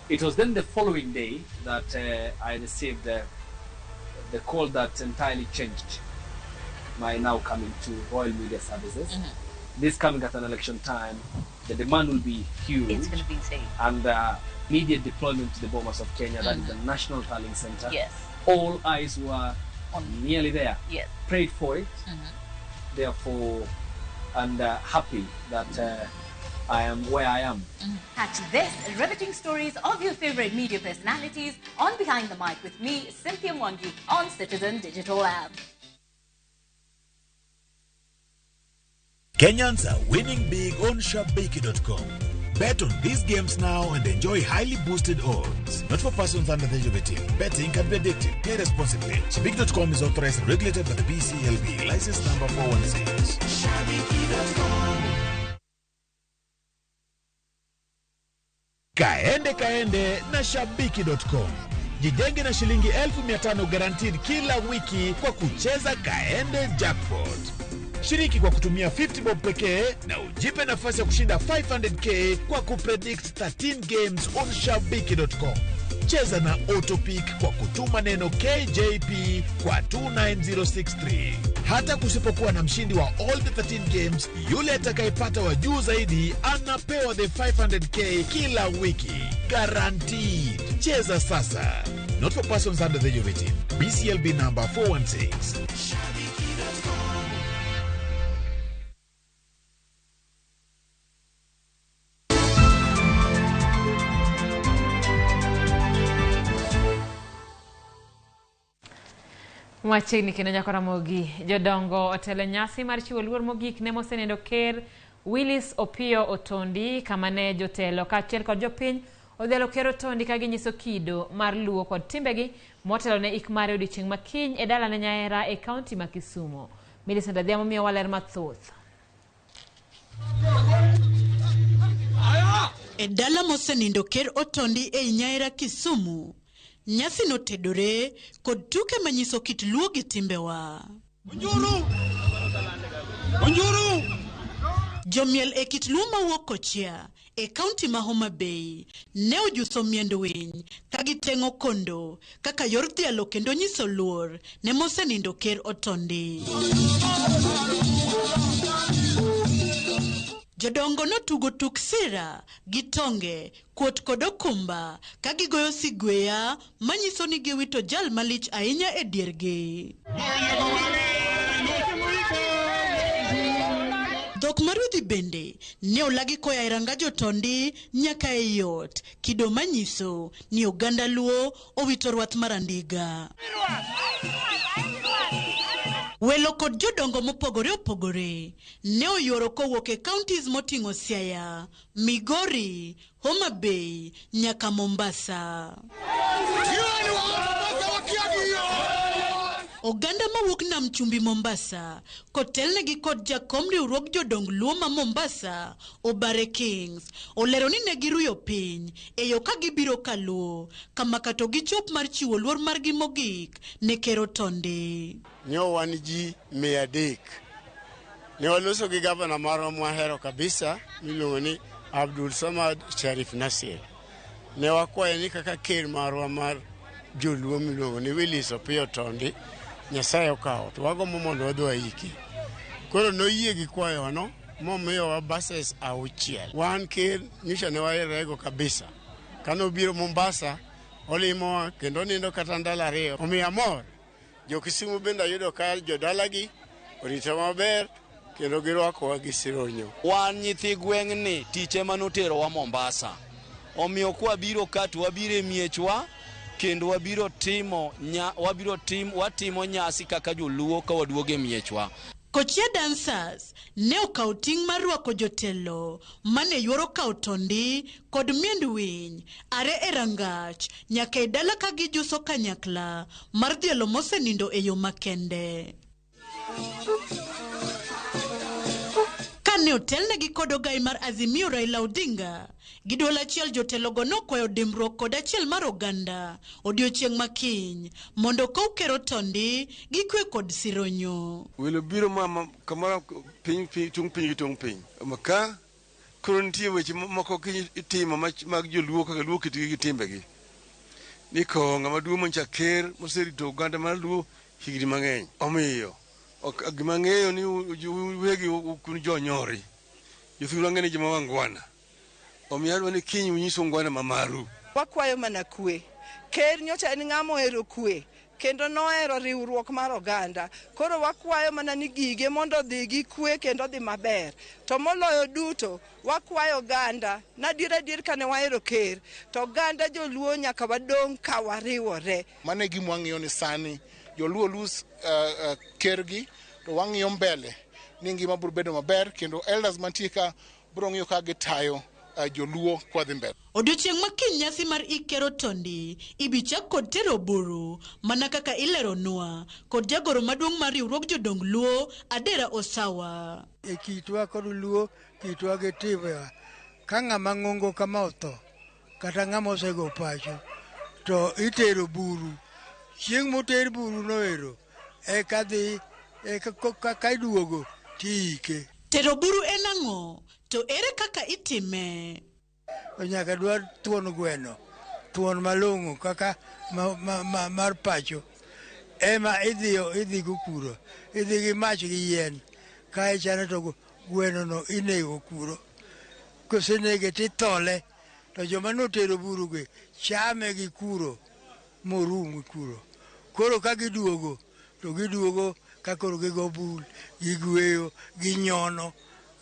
It was then the following day that I received the call that entirely changed my now coming to Royal Media Services. Mm-hmm. This coming at an election time, the demand will be huge. It's going to be insane. And immediate deployment to the Bomas of Kenya, that is the Mhm. National Tallying Center. Yes. All eyes were nearly there. Yes. Prayed for it, Mhm. therefore, and happy that I am where I am. Catch this riveting stories of your favorite media personalities on Behind the Mic with me, Cynthia Mwangi, on Citizen Digital App. Kenyans are winning big on Shabiki.com. Bet on these games now and enjoy highly boosted odds. Not for persons under the age of 18. Betting can be addictive. Play responsibly. Shabiki.com is authorized and regulated by the BCLB. License number 416. Shabiki.com. Kaende kaende na Shabiki.com. Jijenge na shilingi 1500 guaranteed kila wiki kwa kucheza Kaende Jackpot. Shiriki kwa kutumia 50 bob pekee na ujipe nafasi ya kushinda 500k kwa kupredict 13 games on Shabiki.com. Cheza na Autopick kwa kutuma neno KJP kwa 29063. Hata kusipokuwa na mshindi wa all the 13 games, yule atakayepata wa juu zaidi anapewa the 500k kila wiki. Guaranteed. Cheza sasa. Not for persons under the age of 18. BCLB number 416. Machiegni kendo nyako Ramogi, jodongo otelo nyasi mar chiwo luor mogik ne mosenindo ker Willis Opiyo Otondi kama ne jotelo kaachiel kod jopiny odhialo ker Otondi ka ginyiso kido mar luo kod timbegi motelo ne ik mare odiochieng' makiny e dalane Nyaera e kaunti ma Kisumu. Millicent Adhiambo miyowa ler mathoth. E dala mosenindo ker Otondi ei Nyaera Kisumu, nyasi notedore kod tuke manyiso kit luo gi timbewa. Onjuru! Onjuru! Jomiel e kit luo mawuok Kochia e kaunti ma Homa Bay ne ojuso miend winy ka giteng'o kondo kaka yor dhialo kendo nyiso luor ne mosenindo ker Otondi. Jodongo notugo tuk sira gi tonge, kuot kod okumba ka gigoyo sigweya manyiso ni giwito jal malich ahinya e diergi. Dhok marudhi bende ne olagi koa e rangaj Otondi nyaka ei ot, kido manyiso ni oganda Luo owito rwath mar andiga. Welo kod jodongo mopogore opogore ne oyuoro kowuok e counties moting'o Siaya, Migori, Homa Bay nyaka Mombasa. Oganda mawuok Nam Chumbi Mombasa kotelnegi kod jakom riwruog jodong Luo ma Mombasa Obare Kings olero ni ne giruyo piny e yo ka gibiro kaluo kama kata gichop mar chiwo luor margi mogik ne Ker Otondi. Nyo wan ji 300. Ne waloso gi gavana marwa mwahero kabisa miluongo ni Abdul Samad Sharif Nasir. Ne wakwaye ni kaka ker marwa mar joluo miluongo ni Willis Opiyo Otondi Nyasaye okawo to wagombo mondo wadhi waiki. Koro noyie gi kwayowano momiyowa buses 6. Wan ker nyocha ne waherego kabisa. Kane obiro Mombasa olimowa kendo onindo kata ndalo 2. Omiyo amor. Jo Kisumu bende ayudo ka jodalagi orito maber kendo girwakowa gi sironyo. Wan nyithi gweng'ni tich ema noterowa Mombasa. Omiyo kwabiro ka to wabiro e miechwa kendo wabiro timo watimo nyasi kaka joluo ka waduogo e miechwa. Kochia Dancers ne okawo ting' mar rwako jotelo mane yuoro kawo tondi kod miend winy are e rangach nyaka e dala ka gijuso kanyakla mar dhialo mosenindo e yo makende. Kane otelnegi kod ogai mar Azimio Raila Odinga, gi duol achiel jotelogo nokwayo dimbruok kod achiel mar oganda odiochieng' makiny mondo okow Ker Otondi gi kwe kod sironyo. Welo biro ma kamoro piny tung' piny gi tung' piny. Ka koro nitie weche moko itimo mag joluo kaka luo kitgi gi timbegi. Ni kowo ng'ama duong' mancha ker moserito oganda mar luo higni mang'eny. Omiyo gima ang'eyo ni uwegi un jonyori. Jothurwa ang'e ni joma wangwana. Omiyo adwa ni kiny unyiso ngwana ma maru. Wakwayo mana kwe. Ker nyocha en ng'ama ohero kwe kendo nohero riwruok mar oganda. Koro wakwayo mana ni gige mondo odhi gi kwe kendo odhi maber. To moloyo duto wakwayo oganda na adier adier kane wahero ker to oganda joluo nyaka wadong' ka wariwore. Mano e gima wang'iyo ni sani joluo lose kergi to wang'iyo mbele ni ngima biro bedo maber kendo elders mantie ka biro ng'iyo ka gitayo joluo kwadhi mbele. Odiochieng' ma kiny nyasi mar ik Ker Otondi ibichak kod tero buru mana kaka ileronwa kod jagoro maduong' mar riwruog jodong Luo Adera Osawa. E kitwa kod Luo, kitwa gi timbewa, ka ng'ama ng'ongo kama otho kata ng'ama osego pacho to itero buru. Chieng' moter buru no ero eka dhi eka ka iduogo tiike. Tero buru en ang'o? To ere kaka itime? Nyaka dwar thuon gweno, thuon malong'o kaka mar pacho ema idhi go kuro, idhi gi mach gi yien kae chano to gweno no inego kuro. Kosenege tithole to joma notero buru gi chame gi kuro morum gi kuro. Koro ka giduogo to giduogo ka koro gigo bul, gigweyo, ginyono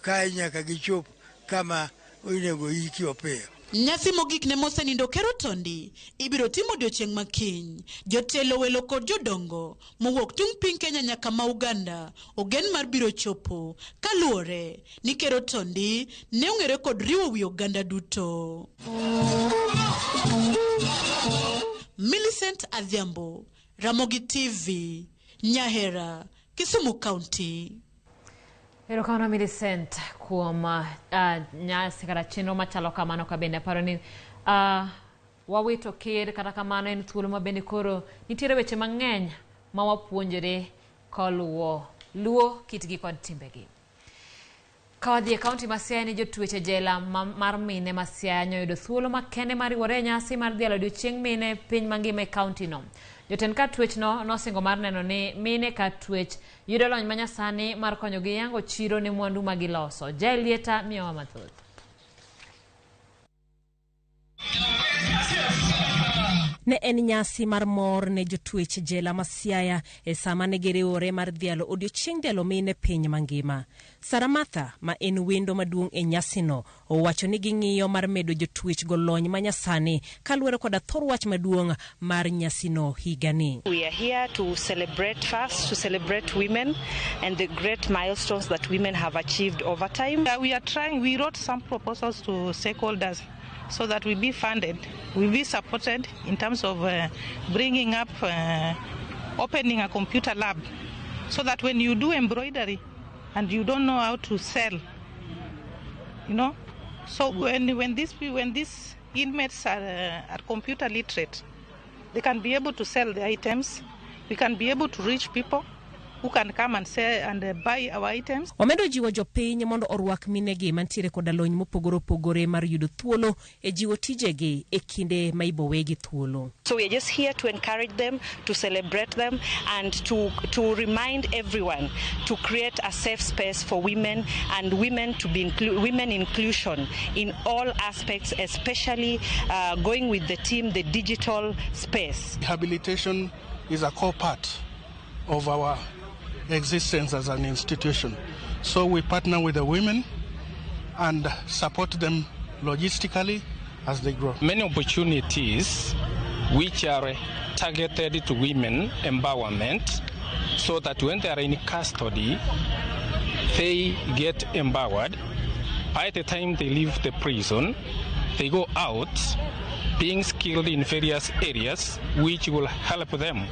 kae nyaka gichop kama onego iki opiyo. Nyasi mogik ne mosenindo Ker Otondi ibiro timo odiochieng' makiny. Jotelo welo kod jodongo mowuok tung' piny Kenya nyaka ma Uganda ogen mar biro chopo kaluwore ni Ker Otondi ne ong'ere kod riwo wi oganda duto. Millicent Adhiambo, Ramogi TV, Nyahera, Kisumu County. Erokamano Millicent kuom nyasi kata chenro machalo kamano ka bende aparo ni wawito ker kata kamano en thuolo ma bende koro nitiere weche mang'eny ma wapuonjore koluwo Luo kitgi kod timbegi. Ka wadhi e kaunti ma Siaya ni jotwech e jela mar mine ma Siaya nyoyudo thuolo makende mar riwore e nyasi mar dhialo odiochieng' mine piny mangima e kaunti no. Jotend kar twech no nosingo mar neno ni mine kar twech yudo lony manyasani mar konyogi yango chiro ne mwandu ma giloso. Jael Lieta miyowa mathoth. Ne en nyasi mar mor ne jotwech jela ma Siaya e sama ne giriwore mar dhialo odiochieng' dhialo mine piny mangima. Sara Martha ma en wendo maduong' e nyasino owacho ni ging'iyo mar medo jotwech go lony manyasani kaluwore koda thor wach maduong' mar nyasino higani. We are here to celebrate first, to celebrate women and the great milestones that women have achieved over time. We are trying, we wrote some proposals to stakeholders so that we be funded, we be supported in terms of bringing up opening a computer lab so that when you do embroidery and you don't know how to sell, you know, so when these inmates are computer literate, they can be able to sell the items. We can be able to reach people who can come and sell and buy our items. Omedo jiwo jopiny mondo orwak minegi mantiere koda lony mopogore opogore mar yudo thuolo e jiwo tijegi e kinde ma ibowegi thuolo. So we are just here to encourage them, to celebrate them, and to remind everyone to create a safe space for women and women to be women inclusion in all aspects, especially going with the team, the digital space. Rehabilitation is a core part of our existence as an institution. So we partner with the women and support them logistically as they grow. Many opportunities which are targeted to women empowerment, so that when they are in custody, they get empowered. By the time they leave the prison, they go out being skilled in various areas which will help them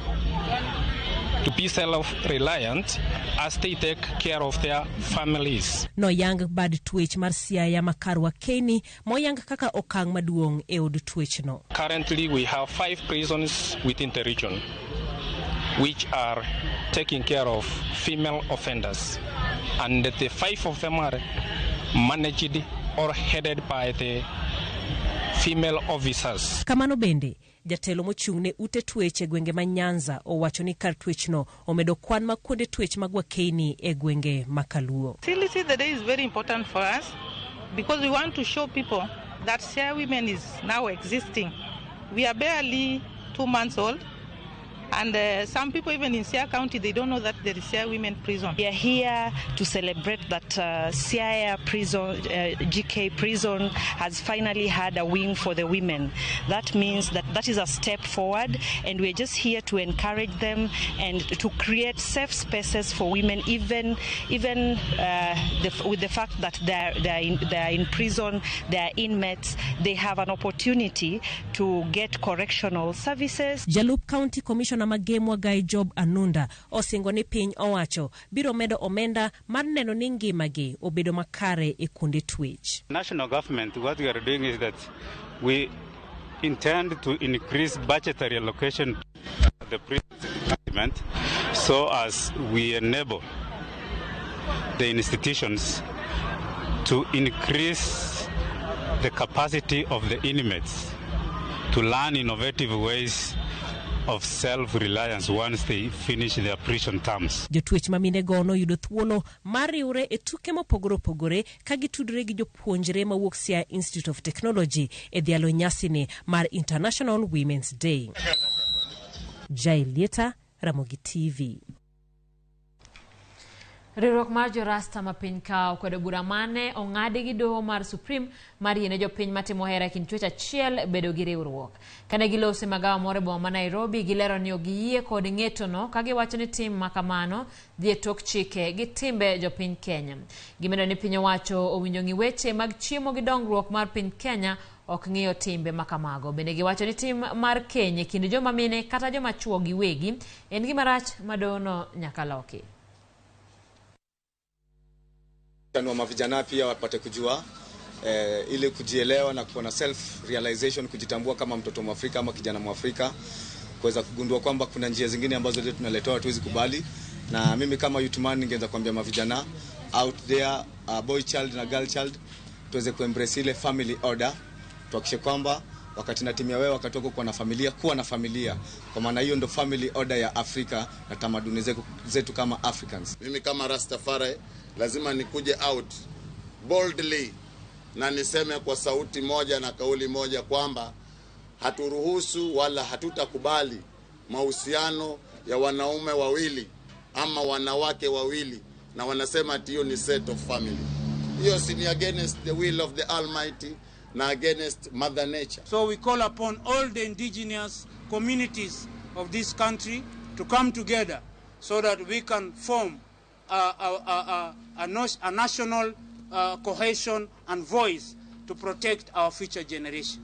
to be self-reliant as they take care of their families. Noyang bad twech mar Siaya Makarwa Keni moyang kaka okang' maduong' e od twechno. Currently we have 5 prisons within the region which are taking care of female offenders, and the 5 of them are managed or headed by the female officers. Kamano bende jatelo mochung' ne ute twech e gwenge ma Nyanza owacho ni kar twechno omedo kwan mag kuonde twech mag Wakeni e gwenge ma Kaluo. Seriously, the day is very important for us because we want to show people that Siaya Women is now existing. We are barely 2 months old. And some people even in Siaya County, they don't know that there is Siaya Women Prison. We are here to celebrate that Siaya Prison, GK Prison, has finally had a wing for the women. That means that is a step forward, and we are just here to encourage them and to create safe spaces for women, even with the fact that they are in prison, they are inmates, they have an opportunity to get correctional services. Jalup County Commissioner Magemwa Guy Job Anunda osingo ni piny owacho biro medo omenda mar neno ni ngimagi obedo makare e kuonde twech. National government, what we are doing is that we intend to increase budgetary allocation to the prison department so as we enable the institutions to increase the capacity of the inmates to learn innovative ways of self-reliance once they finish their prison terms. Jotwech ma mine go noyudo thuolo mar riwre e tuke mopogore opogore ka gitudore gi jopuonjre mawuok Siaya Institute of Technology e dhialo nyasini mar International Women's Day. Jael Lieta, Ramogi TV. Riwruok mar jorasta ma piny ka okwedo bura mane ong'adi gi doho mar Supreme mar yiene jopiny matimo hera e kind chwech achiel bedo gi riwruok. Kane giloso e magawa moro e boma ma Nairobi, gilero ni ok giyie kod ng'etono ka giwacho ni tim makamano dhi e tok chike gi timbe jopiny Kenya. Gimedo ni piny owacho owinjo ng'i weche mag chiemo gi dongruok mar piny Kenya ok ng'iyo timbe makamago. Bende giwacho ni tim mar keny e kind joma mine kata joma chuo giwegi en gima rach ma dohono nyaka loki. Mavijana pia wapate kujua ile kujielewa na kuwa na self realization, kujitambua kama mtoto Mwafrika ama kijana Mwafrika, kuweza kugundua kwamba kuna njia zingine ambazo leo tunaletewa hatuwezi kubali. Na mimi kama youth man ningeweza kuambia mavijana out there, boy child na girl child, tuweze kuembrace ile family order, tuhakikishe kwamba wakati natimia wewe wakati wako kuwa na familia, kuwa na familia, kwa maana hiyo ndo family order ya Afrika na tamaduni zetu kama Africans. Mimi kama Rastafari lazima nikuje out boldly na niseme kwa sauti moja na kauli moja kwamba haturuhusu wala hatutakubali mahusiano ya wanaume wawili ama wanawake wawili, na wanasema ati hiyo ni set of family. Hiyo si ni against the will of the Almighty na against Mother Nature. So we call upon all the indigenous communities of this country to come together so that we can form a national cohesion and voice to protect our future generation.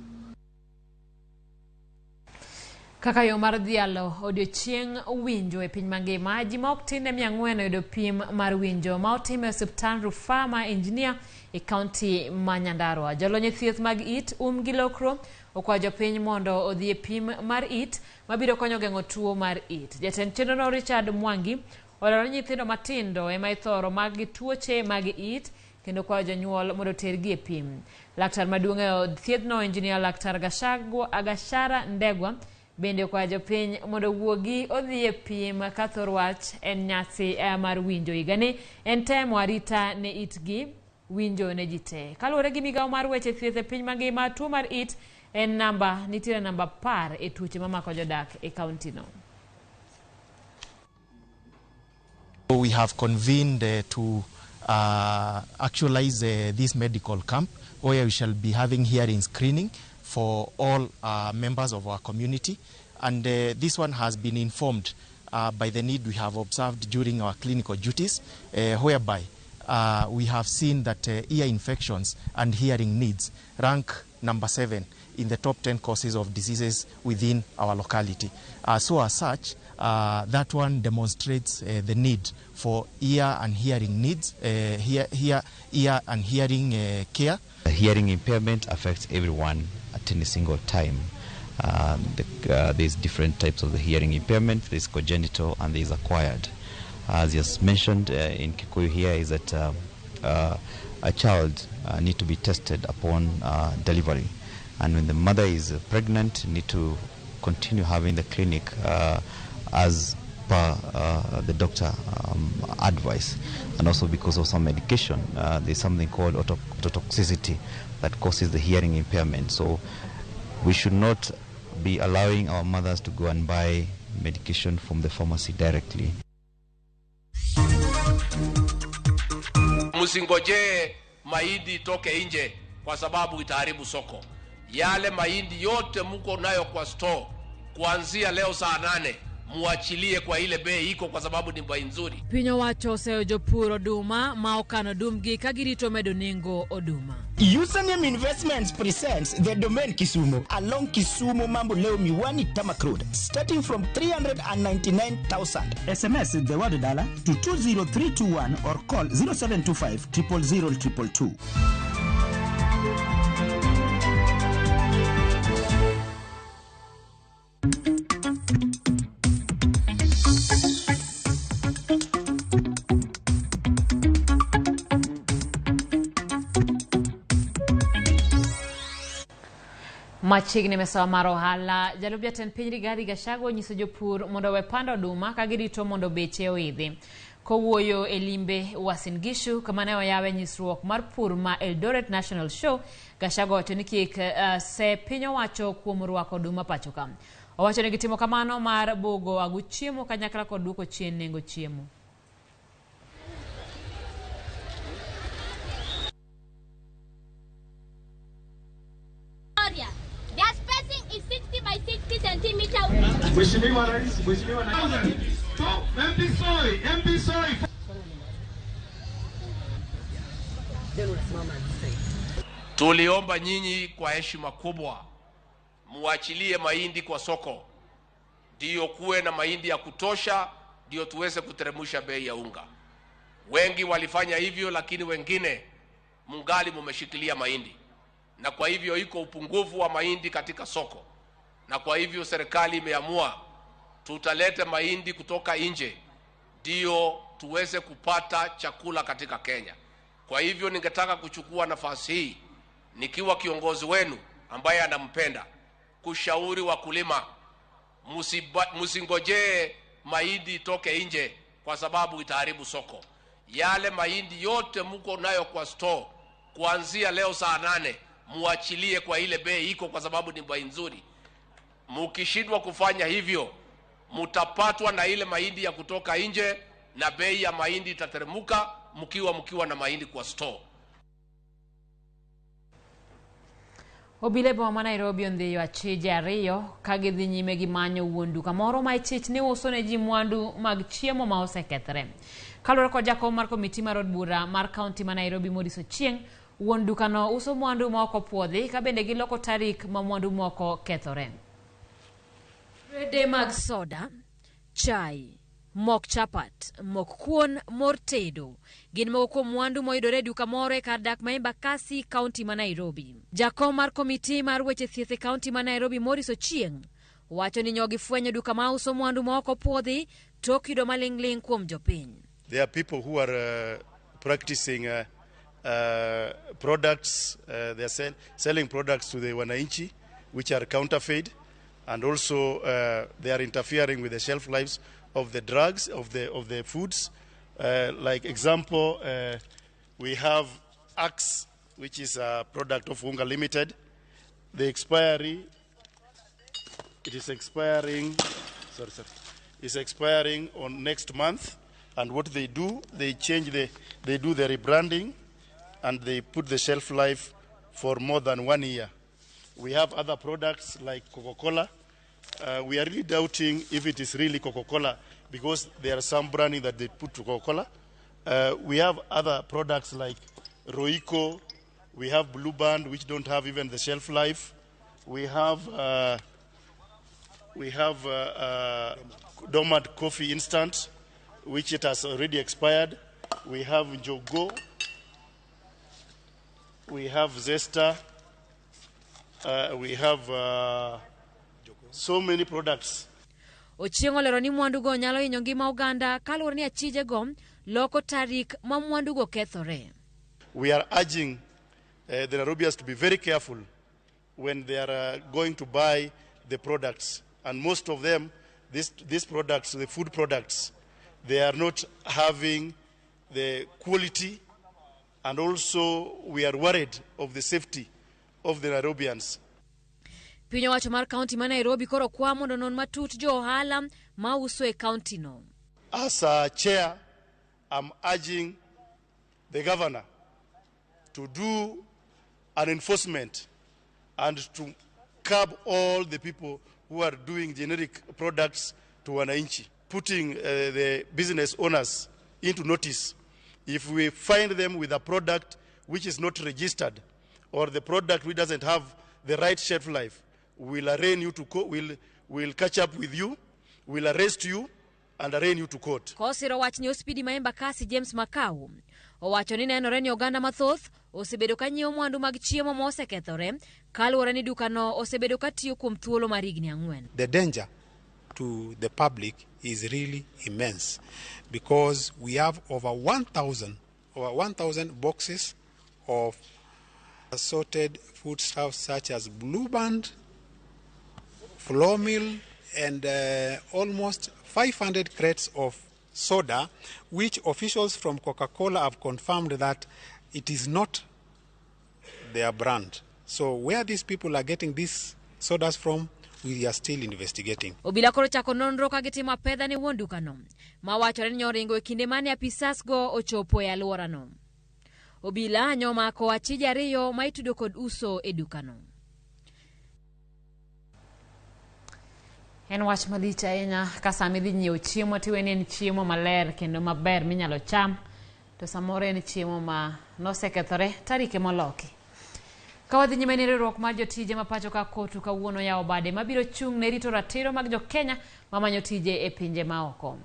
Kaka yo mar dhialo odiochieng' winjo e piny mangima, ji ma ok tin ne 400 oyudo pim mar winjo ma otim e osiptand rufaa ma Engineer e kaunti ma Nyandarua. Jolony e thieth mag it, um gi lokro okwayo jopiny mondo odhi e pim mar it mabiro konyo geng'o tuo mar it. Jatend chenrono Richard Mwangi olero ni nyithindo matindo ema ithoro mak gi tuoche mag it kendo kwayo jonyuol mondo otergi e pim. Laktar maduong' e od thiethno Engineer Laktar Gachara Ndegwa bende okwayo jopiny mondo owuogi odhi e pim ka thor wach en nyasi mar winjo higani en temo arita ne itgi winjo ne ji te. Kaluwore gi migawo mar weche thieth e piny mangima, tuo mar it en namba nitiere namba 10 e tuoche mamako jodak e kauntino. We have convened to actualize this medical camp where we shall be having hearing screening for all members of our community, and this one has been informed by the need we have observed during our clinical duties, whereby we have seen that ear infections and hearing needs rank number 7 in the top 10 causes of diseases within our locality. So as such, that one demonstrates the need for ear and hearing needs, ear and hearing care. Hearing impairment affects everyone at any single time. There's different types of the hearing impairment. There's congenital and there's acquired. As just mentioned in Kikuyu here is that a child need to be tested upon delivery. And when the mother is pregnant, need to continue having the clinic as per the doctor advice. And also because of some medication, there's something called ototoxicity that causes the hearing impairment. So we should not be allowing our mothers to go and buy medication from the pharmacy directly. Msingojee mahindi itoke nje kwa sababu itaharibu soko. Yale mahindi yote mko nayo kwa store kuanzia leo saa 8 muachilie kwa ile bei iko kwa sababu ni bei nzuri. Piny owacho oseyo jopur oduma ma okano dumgi ka girito medo nengo oduma. Username Investments presents the Domain Kisumu along Kisumu Mamboleo Miwani Tarmac Road, starting from 399,000. SMS the word dollar to 20321 or call 0725 000 222. Machiegni mesawa mar ohala, jalup jatend piny Rigathi Gachagua onyiso jopur mondo owe pando oduma ka girito mondo beche oidhi. Kowuoyo e limbe Uasin Gishu kama ne oyawe nyisruok mar pur ma Eldoret National Show, Gachagua owacho ni kik se piny owacho kuom rwako oduma pacho ka. Owacho ni gitimo kamano mar bugo agu chiemo kanyakla kod duoko chien nengo chiemo. Their spacing is 60 by 60 centimeters. Mheshimiwa Rais, Mheshimiwa Stop, MP Soi, MP Soi. Tuliomba nyinyi kwa heshima kubwa muachilie mahindi kwa soko, ndio kuwe na mahindi ya kutosha, ndio tuweze kuteremsha bei ya unga. Wengi walifanya hivyo, lakini wengine mungali mumeshikilia mahindi, na kwa hivyo iko upungufu wa mahindi katika soko. Na kwa hivyo serikali imeamua tutalete mahindi kutoka nje ndio tuweze kupata chakula katika Kenya. Kwa hivyo ningetaka kuchukua nafasi hii nikiwa kiongozi wenu ambaye anampenda kushauri wakulima, msingojee mahindi itoke nje kwa sababu itaharibu soko. Yale mahindi yote mko nayo kwa store kuanzia leo saa 8 muachilie kwa ile bei iko kwa sababu ni bei nzuri. Mukishindwa kufanya hivyo mutapatwa na ile mahindi ya kutoka nje na bei ya mahindi itateremka mkiwa na mahindi kwa store. Obila boma ma Nairobi ondhiyo achije ariyo ka gidhi nyime gi manyo wuon duka moro ma ichich ni uso ne ji mwandu mag chiemo ma osekethre. Kaluwore kod jakom mar komiti mar od bura mar kaunti ma Nairobi Maurice Ochieng, wuon dukano uso mwandu ma ok opuodhi ka bende giloko tarik ma mwandu moko kethore. Krede mag soda, chai, mok chapat, mok kuon, mor tedo gin moko kuom mwandu moyudore e duka moro e kar dak ma Embakasi, kaunti ma Nairobi. Jakom mar komiti mar weche thieth e kaunti ma Nairobi, Maurice Ochieng, wacho ni nyogi fwenyo duka ma uso mwandu ma ok opuodhi tok yudo maling'ling' kuom jopiny. There are people who are practicing products, they are selling products to the wananchi, which are counterfeit, and also they are interfering with the shelf lives of the drugs, of the foods. Like example, we have Axe, which is a product of Unga Limited. The expiry, it is expiring, sorry, it's expiring on next month. And what they do, they change they do the rebranding, and they put the shelf life for more than 1 year. We have other products like Coca-Cola. We are really doubting if it is really Coca-Cola because there are some branding that they put to Coca-Cola. We have other products like Royco. We have Blue Band, which don't have even the shelf life. We have Dormant Coffee Instant, which it has already expired. We have Njogo. We have Zesta. We have so many products. Ochieng' olero ni mwandugo nyalo hinyo ngima oganda kaluwore ni achijego loko tarik ma mwandugo kethore. We are urging the Nairobians to be very careful when they are going to buy the products. And most of them, these products, the food products, they are not having the quality, and also we are worried of the safety of the Nairobians. Piny owacho mar kaunti ma Nairobi koro kwa mondo non matut jo ohala ma uso e kaunti no. As a chair, I'm urging the governor to do an enforcement and to curb all the people who are doing generic products to wananchi, putting the business owners into notice. If we find them with a product which is not registered or the product which doesn't have the right shelf life, we'll arraign you to court, we'll catch up with you, we'll arrest you and arraign you to court. Kosiro wach ni Ospidi ma Embakasi James Makau owacho ni nenore ni oganda mathoth osebedo ka nyiewo mwandu mag chiemo mosekethore kaluwore ni dukano osebedo ka tiyo kuom thuolo mar higni 4. The danger to the public is really immense because we have over 1,000 boxes of assorted foodstuffs such as Blue Band, flour mill, and almost 500 crates of soda, which officials from Coca-Cola have confirmed that it is not their brand. So where these people are getting these sodas from, we are still investigating. Obila koro chako nonro ka gitimo apedha ne wuon dukano ma wachore ni nyoringo e kinde mane apisas go ochopo e alworano. Obila nyomako achije 2 ma itudo kod uso e dukano. En wach malich ahinya ka sama idhi nyiewo chiemo tiweni en chiemo maler kendo maber minyalo cham, to samoro en chiemo ma nosekethore tarike moloki. Ka wadhi nyime ni riwruok mar jotije ma pacho ka KOTU kawuono yawo bade mabiro chung' ne rito ratiro mag jokenya mamanyo tije e pinje maoko.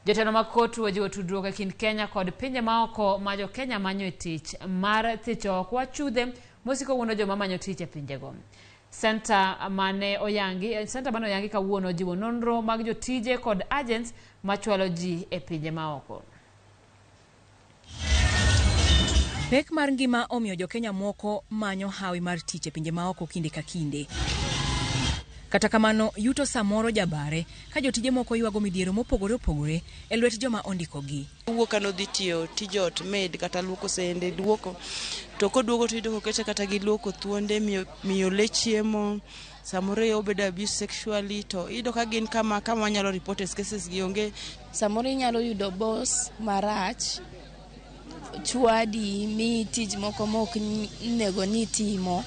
Jotelo mag KOTU ojiwo tudruok e kind Kenya kod pinje maoko ma jokenya manyo e tich mar thicho oko achudhe mosiko wuondo joma manyo tich e pinjego. Senta mane oyangi kawuono ojiwo nonro mag jotije kod agents machwalo ji e pinje maoko. Pek mar ngima omiyo jokenya moko manyo hawi mar tich e pinje maoko kinde ka kinde. Kata kamano, yuto samoro jabare ka jotije moko ywago midhiero mopogore opogore e lwet joma ondikogi. Wuok ka nodhi tiyo tij ot maid kata luoko sende luoko, to koduogo to iyudo kokete kata gi luoko thuonde, miyo le chiemo, samoro obedo abuse sexually, to iyudo ka gin kama wanyalo report cases gi onge. Samoro inyalo yudo boss marach chwadi mi tij moko mok nego ni timo.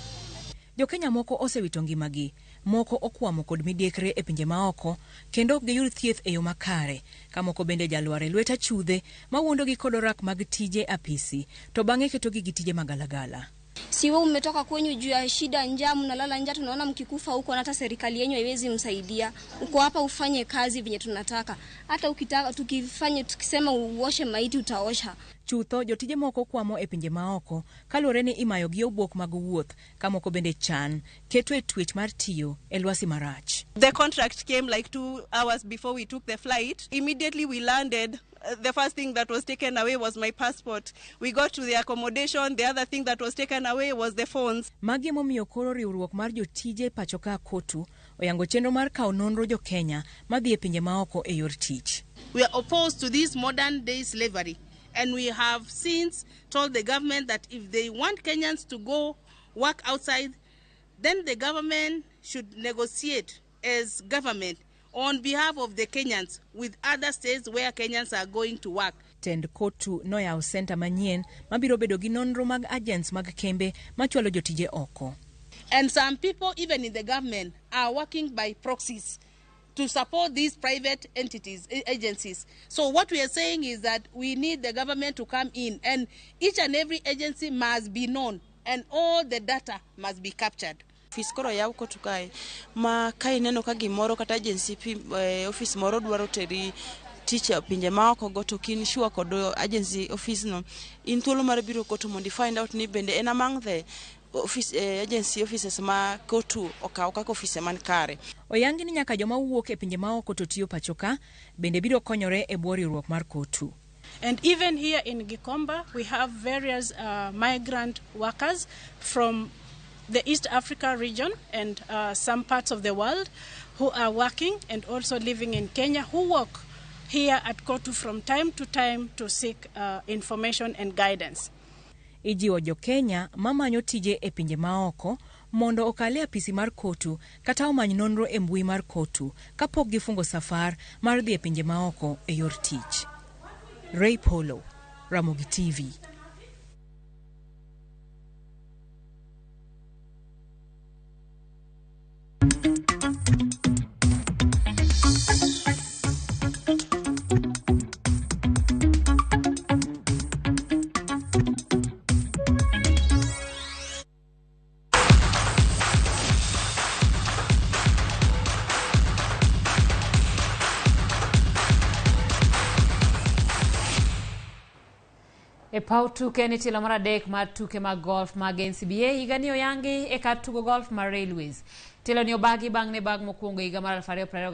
Jokenya moko osewito ngimagi, moko okwamo kod midekre e pinje maoko, kendo ok giyud thieth e yo makare, ka moko bende jalwar e lwet achudhe mawuondogi kod orak mag tije apisi, to bang'e ketogi gi tije magalagala. Si wewe umetoka kwenyu juu ya shida, njaa, mnalala njaa, tunaona mkikufa huko na hata serikali yenyu haiwezi msaidia. Uko hapa ufanye kazi venye tunataka. Hata ukitaka tukifanye tukisema uoshe maiti utaosha. Chutho jotije moko kwamo e pinje maoko kaluwore ni imayogi obwok mag wuoth ka moko bende chan keto e twech mar tiyo e lwasi marach. The contract came like 2 hours before we took the flight. Immediately we landed, the first thing that was taken away was my passport. We got to the accommodation, the other thing that was taken away was the phones. Magi emomiyo koro riwruok mar jotije pacho ka KOTU oyango chenro mar kawo nonro jo-Kenya madhi e pinje maoko e yor tich. We are opposed to this modern day slavery, and we have since told the government that if they want Kenyans to go work outside, then the government should negotiate as government on behalf of the Kenyans with other states where Kenyans are going to work. Tend KOTU noyawo senta manyien mabiro bedo gi nonro mag agents mag kembe machwalo jotije oko. And some people, even in the government, are working by proxies to support these private entities, agencies. So what we are saying is that we need the government to come in, and each and every agency must be known and all the data must be captured. Ofis koro oyaw KOTU kae ma ka ineno ka gimoro kata agency office moro dwaro teri tich e pinje maoko go to ok in sure kod agency office no in thuolo mar biro KOTU mondo i find out ni bende en among the office, agency offices ma KOTU okaw kaka ofise man kare. Oyangi ni nyaka joma wuok e pinje maoko to tiyo pacho ka bende biro konyore e bwo riwruok mar KOTU. And even here in Gikomba, we have various migrant workers from the East Africa region and some parts of the world who are working and also living in Kenya, who work here at KOTU from time to time to seek information and guidance. Ijiwo jo-Kenya mamanyo tije e pinje maoko mondo okal e apisi mar KOTU kata omany nonro e mbui mar KOTU kapok gifungo safar mar dhi e pinje maoko e yor tich. Ray Polo, Ramogi TV. E paw tuke ni tielo mar adek mar tuke mag golf mag NCBA higani oyangi e kar tugo golf mar Railways. Tielo ni obagi bang' ne bag mokwongo higa mar 2021.